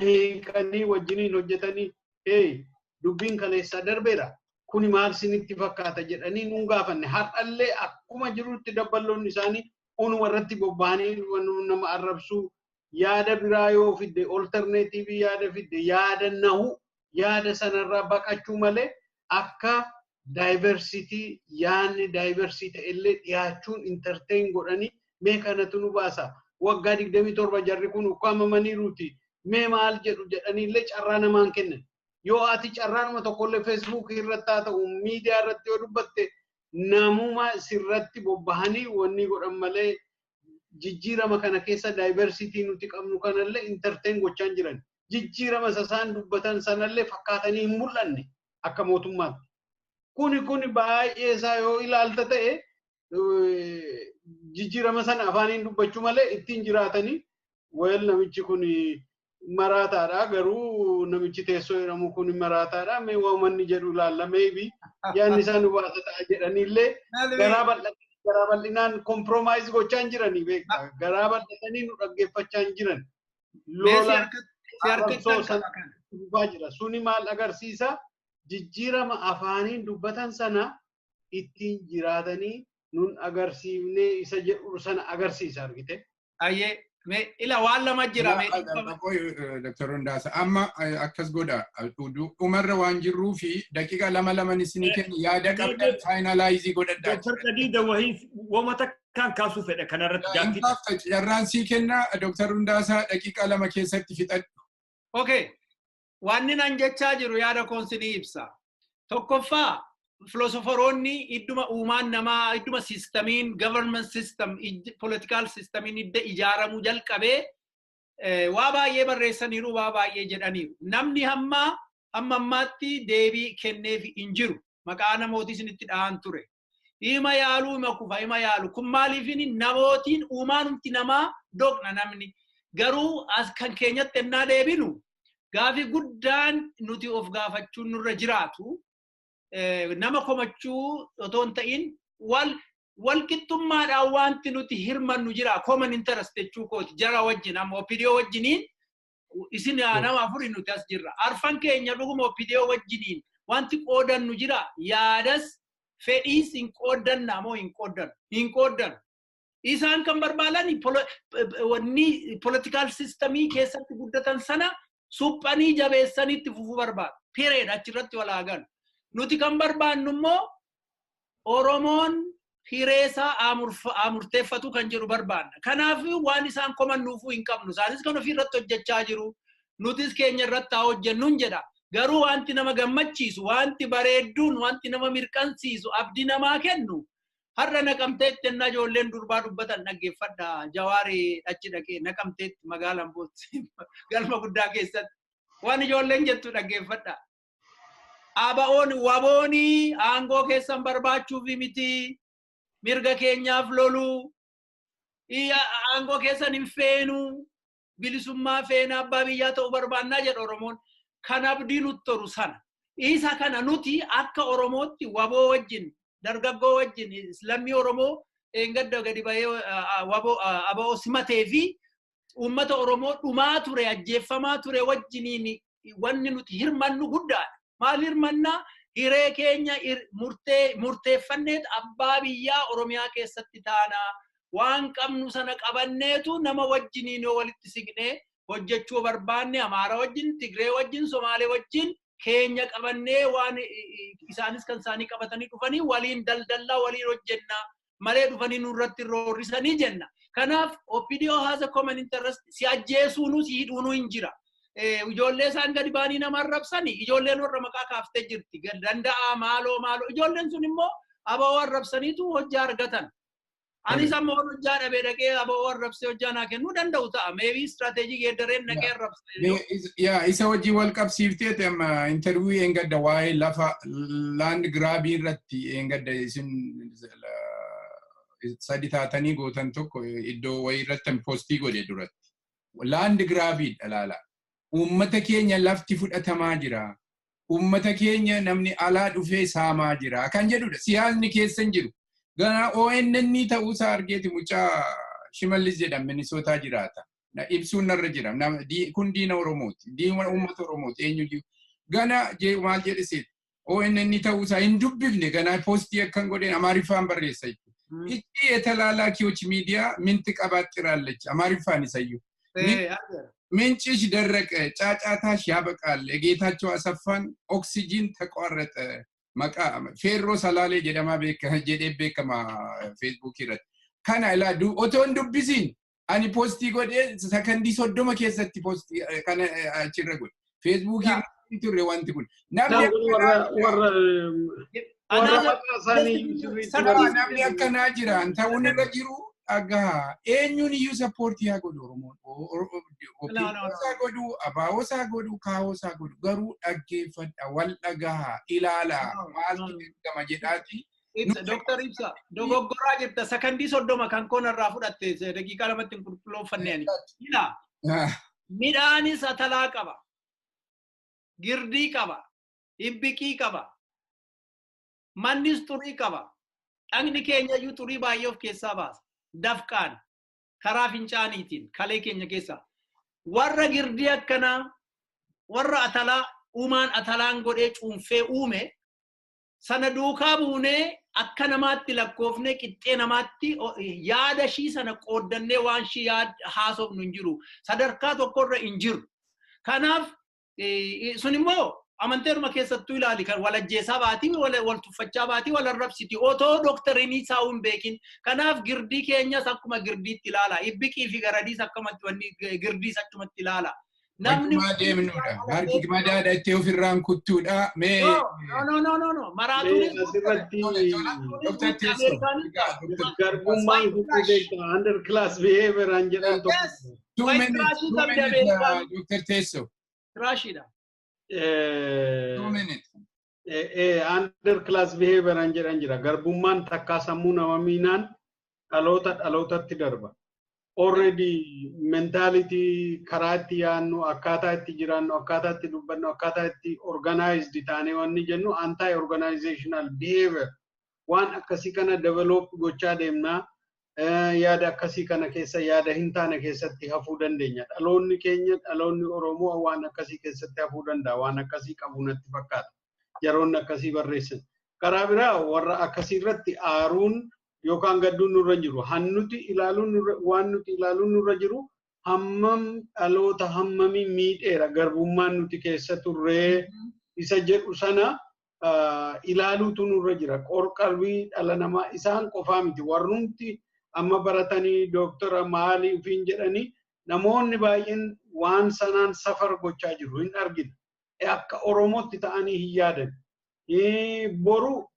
Hiiqanii wajjiniin hojjetanii, "Hey, dubbiin kaleessaa darbeera. Kuni maal sinitti fakkaata?" jedhanii nuun gaafanne. Har'allee akkuma jirutti dabballoonni isaanii onuma irratti bobba'anii nama arrabsuu, yaada biraa yoo fidde, alternative yaada fidde, yaada nahu, yaada sanarraa baqachuu malee akka diversity, yaadni diversity ta'ellee dhiyaachuun entertain godhanii, "Mee kanatu nu baasa, waggaa 27 jarri kun ukkaamamaniiruuti, mee maal jedhu?" jedhaniillee carraa namaan kennan. Yoo ati carraanuma tokkollee Facebookii irratti haa ta'u miidiyaa irratti yoo dubbatte, namuma sirratti bobbahanii wanni godhan malee jijjiirama kana keessa diversity nuti qabnu kanallee entertain gochaa hin jiran. Jijjiirama isaan dubbatan sanallee fakkaatanii hin mul'anne akka mootummaatti. Kuni baay'ee isaa yoo ilaalta ta'e, jijjiirama sana afaaniin dubbachuu malee ittiin jiraatanii, well, namichi kun maraataadha, garuu namichi teessoo jedhamu kun maraataadha, mee waan jedhu ilaalla, maybe yaadni isaa nu baasa ta'a jedhaniillee garaa bal'atanii, garaa bal'inaan compromise gochaa hin jiranii beektaa, garaa bal'atanii nu dhaggeeffachaa hin jiran. Lola arrabsoo sana dhufaa jira. Suni maal agarsiisa? Jijjiirama afaaniin dubbatan sana ittiin jiraatanii nun agarsiifnee isa jedhu sana agarsiisa, argite. Ayyee, mee ila waan lama jira mee. Dr. Hundaasa, amma akkas godha, dhumarra waan jirruu fi daqiiqa lama laman isinii kenna, yaada qabdan finalize godhadhaa. Dr. Qadiida wahii wama takkaan kaasuu fedha kanarratti gaaffii. Carraan sii kenna, Dr. Hundaasaa, daqiiqa 2 keessatti fixadhu. Okay. Wanni nan jechaa jiru yaada koon sinii ibsa. Tokkoffaa, filosoforoonni idduma uumaan namaa, idduma systemiin, government system, political systemiin idda ijaaramuu jalqabee waa baay'ee barreessaniiru, waa baay'ee jedhaniiru. Namni hamma ammaatti deebii kenneef hin jiru. Maqaa namooti isinitti dhahan ture. Hima yaaluu, hima kufa, hima yaalu. Kun maaliifini namootiin uumaanumti namaa doqna namni. Garuu as kan keenyatti ennaa deebinu, gaafii guddaan nuti of gaafachuun nurra jiraatu, nama komachuu otoo hin ta'in, wal walqixxummaadhaan wanti nuti hirmannu jira, common interest jechuu kooti. Jara wajjin, amma OPDO wajjiniin, isin nama afuri nuti as jirra, arfan keenya dhuguma OPDO wajjiniin wanti qoodannu jira? Yaadas fedhiis hin qooddanna moo hin qooddannu? Hin qooddannu. Isaan kan barbaadan wanni political systemii keessatti guddatan sana suphanii jabeessanii itti fufuu barbaadu. Period, achirratti walaa galu. Nuti kan barbaannu immoo Oromoon hireesaa murteeffatu kan jedhu barbaanna. Kanaaf waan isaan komannuufuu hin qabnu. Isaanis kan ofii irratti hojjechaa jiru. Nutis keenya irratti haa hojjennuun jedha. Garuu wanti nama gammachiisu, wanti bareedduun, wanti nama mirqansiisu, abdii namaa kennu, har'a Naqamteetti ennaa ijoolleen durbaa dubbatan dhaggeeffadha. Jawaari achi dhaqee Naqamteetti magaalaan bootti galma guddaa keessatti waan ijoolleen jettu dhaggeeffadha. ABO'n waboonii aangoo keessan barbaachuuf miti, mirga keenyaaf lolu, aangoo keessan hin feenu, bilisummaa feena, abbaa biyyaa ta'uu barbaannaa jedha Oromoon. Kan abdii nutti toru sana. Isa kana nuti akka Oromootti waboo wajjin, dargaggoo wajjin, lammii Oromoo gadda gadi bahee waboo ABO simatee fi uummata Oromoo dhumaa ture, ajjeeffamaa ture wajjiniin wanni nuti hirmannu guddaadha. Maal hirmannaa? Hiree keenya murteeffanneet abbaa biyyaa Oromiyaa keessatti taanaa. Waan qabnu sana qabanneetu nama wajjiniin yoo walitti siqnee hojjechuu barbaanne Amaara wajjin, Tigree wajjin, Somaalee wajjin keenya qabannee waan isaanis kan isaanii qabatanii dhufanii waliin daldallaa, waliin hojjennaa malee dhufanii nurratti roorrisanii jenna. Kanaaf OPDO has a common interest, si ajjeesuunuu si hidhuunuu hin jira. Ijoollee isaan gadi ba'anii nama arrabsanii, ijoolleen warra maqaa kaaftee jirti. Danda'a maaloo maaloo, ijoolleen sun immoo ABO arrabsaniitu hojjaa argatan. Anis amma waan hojjaa dhabee dhaqee ABO arrabsee hojjaa naa kennuu danda'u ta'a. Maybe strategy geeddareen dhaqee arrabsee. Yaa, isa wajjin wal qabsiifteeti amma interview eengadda waa'ee lafa land grabbing irratti eengadda isin sadi taatanii gootan tokko iddoo wayii irratti post godhe duratti. Land grabbing dhalaala. Uummata keenya lafti fudhatamaa jira. Uummata keenya namni alaa dhufee saamaa jira kan jedhudha. Siyaasni keessa hin jiru. Gana ONN ta'uusaa argeeti mucaa Shimallis jedhama, Minisootaa jiraata. Ibsuun narra jira. Kun diina Oromooti. Diina uummata Oromooti. Eenyu jiru. Gana maal jedhiseet ONN ta'uusaa hin dubbifne, ganaa post akkan godheen Amaariffaan barreessa jechuudha. ይቺ የተላላኪዎች ሚዲያ ምን ትቀባጥራለች? አማሪፋን ይሰዩ ምንጭሽ ደረቀ፣ ጫጫታሽ ያበቃል። የጌታቸው አሰፋን ኦክሲጂን ተቋረጠ። ፌሮ ሰላሌ jedhama jedhee beekama Feesbuukii irratti. Kana ilaa, otoo hin dubbisiin ani post godhee sakandii 30 keessatti post kana achirra godhe. Feesbuukii irratti turre wanti kun. Namni akkanaa jira ta'uun irra jiru dhagaa eenyuun iyyuu support haa godhu Oromoon. OPDOsaa godhu, ABOsaa godhu, KAOsaa godhu, garuu dhaggeeffadha, wal dhagaha, ilaala, maaltu ergama jedhaati. Ibsa, Dooktar Ibsa, dogoggoraa jirta. Sakandii 30 kan koon irraa fudhatte daqiiqaa 2tti hin qulqullooffanne ani. Ila midhaanis atalaa qaba. Girdii qaba. Ibbiqii qaba. Mannis xurii qaba. Dhagni keenya iyyuu xurii baay'ee of keessaa baasa. Dafqaan karaa fincaaniitiin kalee keenya keessaa. Warra girdii akkanaa, warra atalaa uumaan atalaan godhee cuunfee uume sana duukaa buunee akka namaatti lakkoofnee qixxee namaatti yaada shii sana qooddannee waan shii haasofnu hin jiru. Sadarkaa tokkorra hin jiru. Kanaaf sun immoo amanteeruma keessattuu ilaali, kan walajjeesaa baatii, wal tuffachaa baatii, wal arrabsiti otoo doktariinii isaa hin beekin. Kanaaf girdii keenyas akkuma girdiitti ilaala. Ibbiqii fi garadiis akkamatti wanni girdiis achumatti ilaala. Namni deemnudha. Harki madaadha itti ofirraan kuttuudha. Mee No, no, no, no, no. Maraatuunis Asirratti Dr. Teessoo. garbummaan huccuu beekta, under class behavior an jedhan tokko. Two White minutes, trash two qabdi minutes, Ameerikaan. Dr. Teessoo. Trashiidha. 2 minutes. Under class behavior an jedhan jira. Garbummaan takkaa sammuu nama miinaan dhaloota dhalootatti darba. Already mentality, karaa itti yaadnu, akkaataa itti jiraannu, akkaataa itti dubbannu, akkaataa itti organized taanee wanni jennu anti organizational behavior waan akkasii kana develop gochaa deemnaa. Yaada akkasii kana keessa, yaada hin taane keessatti hafuu dandeenya. Dhaloonni keenya, dhaloonni Oromoo waan akkasii keessatti hafuu danda'a. Waan akkasii qabu natti fakkaata. Yeroonni akkasii barreessan. Karaa biraa warra akkasii irratti aaruun yookaan gadduun nurra hin jiru. Hannuti ilaaluun nurra, waan nuti ilaaluun nurra jiru hammam dhaloota hammamii miidheera garbummaan nuti keessa turree isa jedhu sana ilaaluutu nurra jira. Qorqalbii dhala namaa isaan qofaa miti. Warrumti amma baratanii dooktara maalii ofiin jedhanii namoonni baay'een waan sanaan safar gochaa jiru hin argina. Akka Oromootti ta'anii hin yaadan. Boru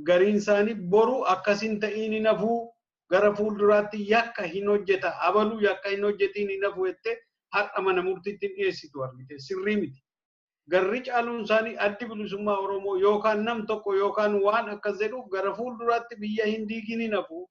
gariin isaanii boru akkasin ta'iin hin hafuu, gara fuulduraatti yakka hin hojjeta, abaluu yakka hin hojjetiin hin hafu jettee har'a mana murtiitti hin dhiyeessitu argite, sirrii miti. Garri caaluun isaanii Addi Bilisummaa Oromoo yookaan nam tokko yookaan waan akkas jedhuuf gara fuulduraatti biyya hin diigin hin hafu,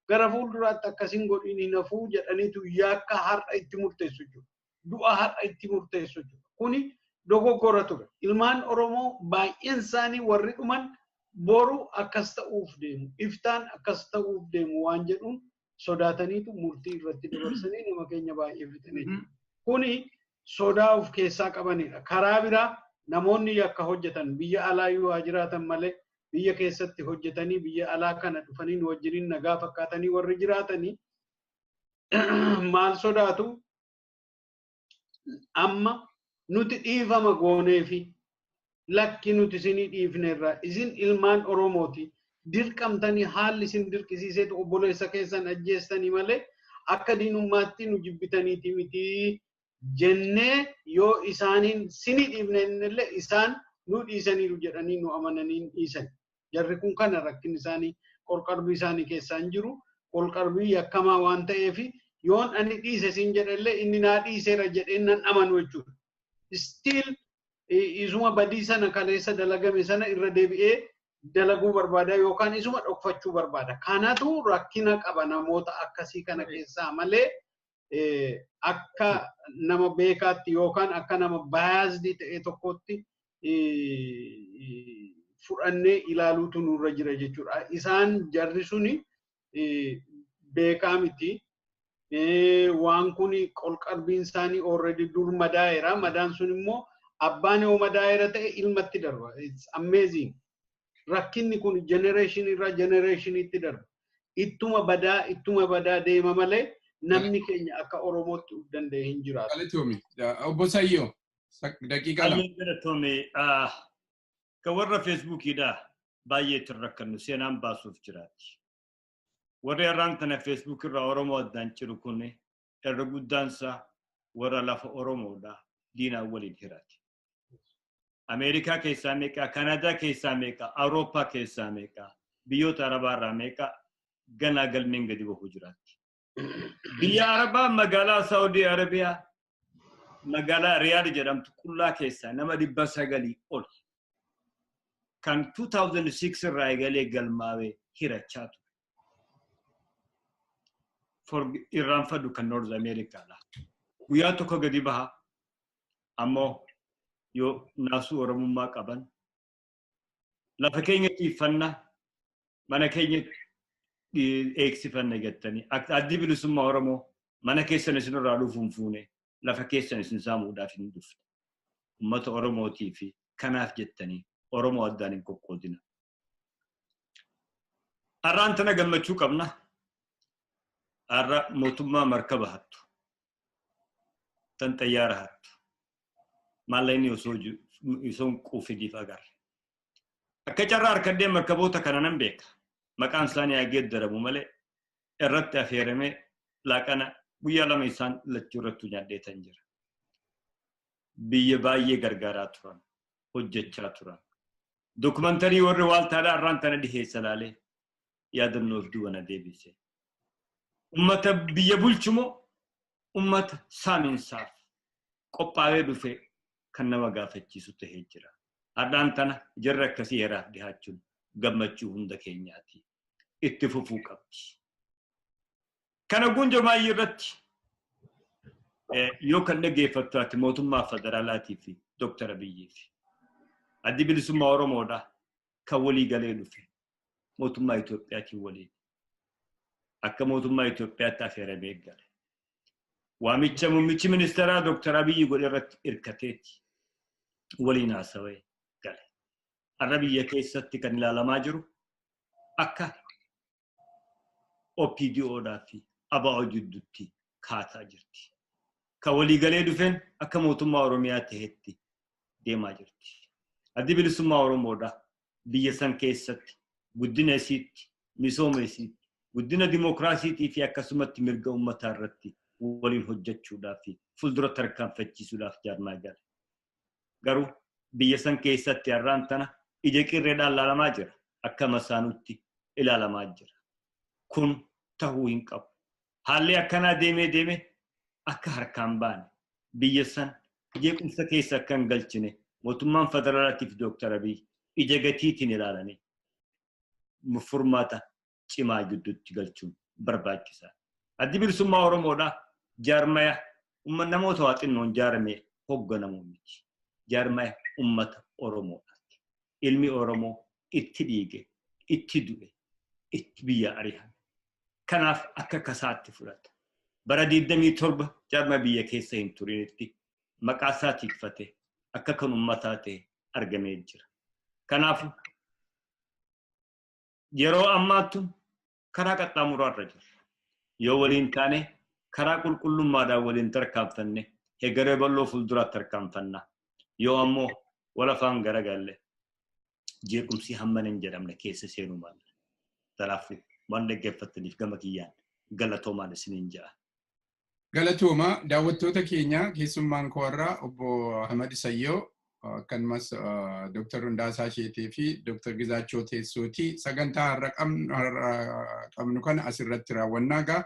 gara fuulduraatti akkas hin godhin hin hafu jedhaniitu yakka har'a itti murteessu jechuudha. Du'a har'a itti murteessu jechuudha. Kuni dogoggora ture. Ilmaan Oromoo baay'een isaanii warri dhuman boru akkas ta'uuf deemu, iftaan akkas ta'uuf deemu waan jedhuun sodaataniitu murtii irratti dabarsanii nama keenya baay'ee fixanii jiru. Kuni sodaa of keessaa qabanidha. Karaa biraa namoonni yakka hojjetan biyya alaa yoo haa jiraatan malee, biyya keessatti hojjetanii biyya alaa kana dhufanii nu wajjiniin nagaa fakkaatanii warri jiraatanii maal sodaatu? Amma nuti dhiifama goonee fi lakki, nuti isinii dhiifneerra, isin ilmaan Oromooti, dirqamtanii haalli isin dirqisiiseetu obboleessa keessan ajjeestanii malee akka diinummaatti nu jibbitaniiti miti jennee, yoo isaaniin sinii dhiifne illee isaan nu dhiisaniiru jedhanii nu amananii dhiisan. Jarri kun kana rakkin isaanii qorqarbii isaanii keessaa hin jiru. Qorqarbii yakkamaa waan ta'eef, yoon ani dhiise siin jedhallee inni naa dhiiseera jedhee nan amanu jechuudha. Still isuma badii sana kaleessa dalagame sana irra deebi'ee dalaguu barbaada yookaan isuma dhokfachuu barbaada. Kanatu rakkina qaba namoota akkasii kana keessaa malee, akka nama beekaatti yookaan akka nama biased ta'e tokkotti fudhannee ilaaluutu nurra jira jechuudha. Isaan jarri suni beekaa miti. Waan kun qolqarbiin isaanii already dur madaa'eera. Madaan sun immoo abbaan yoo madaa'eera ta'e ilmatti darba. It's amazing. Rakkinni kun generation irraa generationitti darba. Ittuma badaa ittuma badaa deema malee namni keenya akka Oromootti of danda'e hin jiraatu. Galatoomi. Obbo Sayyoo, daqiiqaa 2. Galatoomi. Kan warra Feesbuukiidha baay'ee itti rakkannu seenaan baasuuf jiraati. Warri har'aan tana Feesbuuk irraa Oromoo addaan ciru kun irra guddaansaa warra lafa Oromoodha diinaan waliin hiraati. Ameerikaa keessaa meeqa, Kanaadaa keessaa meeqa, Awurooppaa keessaa meeqa, biyyoota Arabaa irraa meeqa ganaa galmeen gadi bahuu jiraatti. Biyya Arabaa magaalaa Saawudii Arabiyaa magaalaa Riyaad jedhamtu qullaa keessaa nama 900 ol kan 2006 irraa eegalee galmaawee hirachaa ture. Irraanfadhu kan North Americaadha. Guyyaa tokko gadi baha, ammoo yoo naasuu Oromummaa qaban lafa keenya xiiffanna, mana keenya eegsifanna jettanii, Addi Bilisummaa Oromoo mana keessan isinirraa dhufuun fuune, lafa keessan isin saamuudhaaf hin dhufne. Uummata Oromootii fi kanaaf jettanii Oromoo addaan hin qoqqoodina. Har'aan tana gammachuu qabna. Har'a mootummaa markaba hattu. Tan xayyaara hattu. Maallaqni osoo osoo hin quufidiif agarre. Akka carraa harkadhee markaboota kana nan beeka. Maqaan isaanii haa geeddaramu malee irratti affeeramee laaqana guyyaa 2 isaan lachuu irratti nyaadheetan jira. Biyya baay'ee gargaaraa turan, hojjechaa turan. Dokumantarii warri waaltaadhaa irraan tana dhiheessa laalee yaadannoof du'a na deebise. Ummata biyya bulchumoo ummata saaminsaaf qophaa'ee dhufe kan nama gaafachiisu tahee jira. Har'aan tana jarri akkasii heeraaf dhihaachuun gammachuu hunda keenyaati. Itti fufuu qabdi. Kana gunjo maayyii irratti yoo kan dhaggeeffattu ati mootummaa federaalaatii fi Dooktar Abiyyiif. Addi Bilisummaa Oromoodha kan walii galee dhufe mootummaa Itoophiyaatiin waliin. Akka mootummaa Itoophiyaatti affeeramee gale. Waamicha muummichi ministeeraa Dooktar Abiyyi godhe irratti hirkateeti waliin haasawee gale. Har'a biyya keessatti kan ilaalamaa jiru akka OPDOdhaa fi ABO jidduutti kaataa jirti. Kan waliigalee dhufeen akka mootummaa Oromiyaa ta'etti deemaa jirti. Addi Bilisummaa Oromoodha biyya san keessatti guddina isiitti, misooma isiitti, guddina dimookiraasiitii fi akkasumatti mirga uummataa irratti waliin hojjechuudhaaf fi fuuldura tarkaanfachiisuudhaaf jaarmaa gale. Garuu biyya san keessatti har'aan tana ija qirreedhaan ilaalamaa jira. Akka masaanutti ilaalamaa jira. Kun tahuu hin qabu. Haalli akkanaa deemee deemee akka harkaan baane biyya san jeequmsa keessa akka hin galchine. Mootummaan federaalaatiif Dooktar Abiy ija gatiitiin ilaalanii furmaata cimaa gidduutti galchuun barbaachisaadha. Addi bilisummaa Oromoodhaa jaarmaya namoota waa xinnoon ijaaramee hoogganamuu miti. Jaarmaya uummata Oromoodhaati. Ilmi Oromoo itti dhiige, itti du'e, itti biyya ari'ame. Kanaaf akka kasaatti fudhata. Bara 27 jaarmaya biyya keessa hin turinitti maqaa isaa tikfate akka kan uummataa ta'e argamee jira. Kanaaf yeroo ammaattu karaa qaxxaamuraa irra jirra. Yoo waliin taane karaa qulqullummaadhaan waliin tarkaanfanne hegeree bal'oo fuulduraatti tarkaanfanna. Yoo ammoo wal afaan garagalle jeequmsi hammana hin jedhamne keessa seenuu malla. Kanaafuu waan dhaggeeffattaniif gama kiyyaan galatoomaan isiniin jedha. Galatooma daawwattoota keenya keessummaan koo irraa obbo Ahmad Sayyoo akkasumas Dr. Hundaasaa Sheetee fi Dr. Gizaachoo Teessooti. Sagantaa har'a qabnu kana asirratti raawwannaa gaa.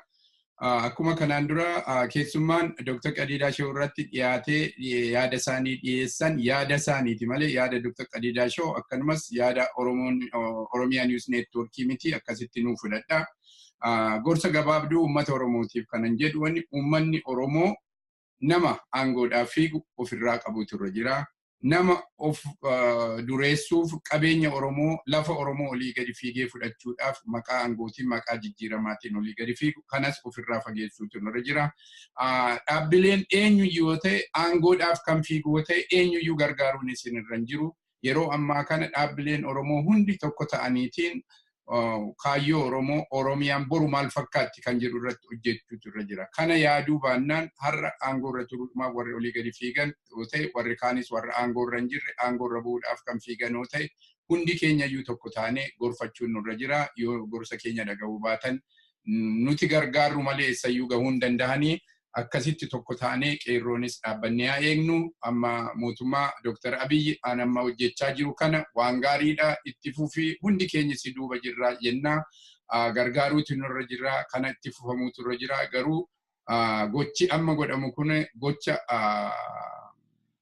Akkuma kanaan dura keessummaan Dr. Qadiidaa Shoo irratti dhiyaatee yaada isaanii dhiyeessan yaada isaaniiti malee yaada Dr. Qadiidaa Shoo akkanumas yaada Oromiyaa News Networkii miti akkasitti nuu fudhadha. Gorsa gabaabduu uummata Oromootiif kanan jedhu wanni uummanni Oromoo nama aangoodhaaf fiigu ofirraa qabuutu irra jira. Nama of dureessuuf qabeenya Oromoo lafa Oromoo olii gadi fiigee fudhachuudhaaf maqaa aangootiin maqaa jijjiiramaatiin olii gadi fiigu kanas ofirraa fageessuutu irra jira. Dhaabbileen eenyuyyuu yoo ta'e aangoodhaaf kan fiigu yoo ta'e eenyuyyuu gargaaruun isin irra hin jiru. Yeroo ammaa kana dhaabbileen Oromoo hundi tokko ta'aniitiin kaayyoo Oromoo Oromiyaan boru maal fakkaatti kan jedhu irratti hojjechuutu irra jira. Kana yaaduu baannaan har'a aangoo irra turuudhumaa warri olii gadi fiigan yoo ta'e warri kaanis warra aangoo irra hin jirre aangoo irra bu'uudhaaf kan fiigan yoo ta'e hundi keenya iyyuu tokko taanee gorfachuun nurra jira. Yoo gorsa keenya dhaga'uu baatan nuti gargaarru malee eessayyuu gahuu hin danda'anii akkasitti tokko taanee qeerroonis dhaabbannee haa eegnu. Amma mootummaa Dr. Abiyyi aan amma hojjechaa jiru kana waan gaariidha itti fufii hundi keenya si duuba jirra jennaa gargaaruutu nurra jira kana itti fufamuutu irra jira garuu gochi amma godhamu kun gocha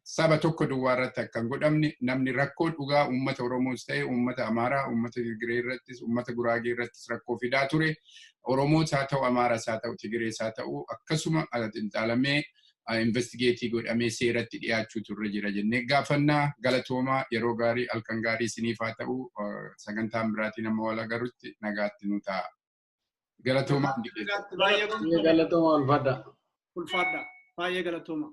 saba tokko duwwaa irratti akka hin godhamne namni rakkoo dhugaa uummata Oromoos ta'e uummata Amaaraa uummata Tigree irrattis uummata Guraagee irrattis rakkoo fidaa ture. Oromoos haa ta'u Amaaras haa ta'u Tigrees haa ta'u akkasuma xinxaalamee investigeetii godhamee seeratti dhiyaachuutu irra jira jennee gaafannaa galatoomaa yeroo gaarii halkan gaarii isiniif haa ta'u sagantaan biraatiin amma wal agarrutti nagaatti nu ta'a. Galatoomaa hundi keessan. Galatoomaa ulfaadha. Ulfaadha. Baay'ee galatooma.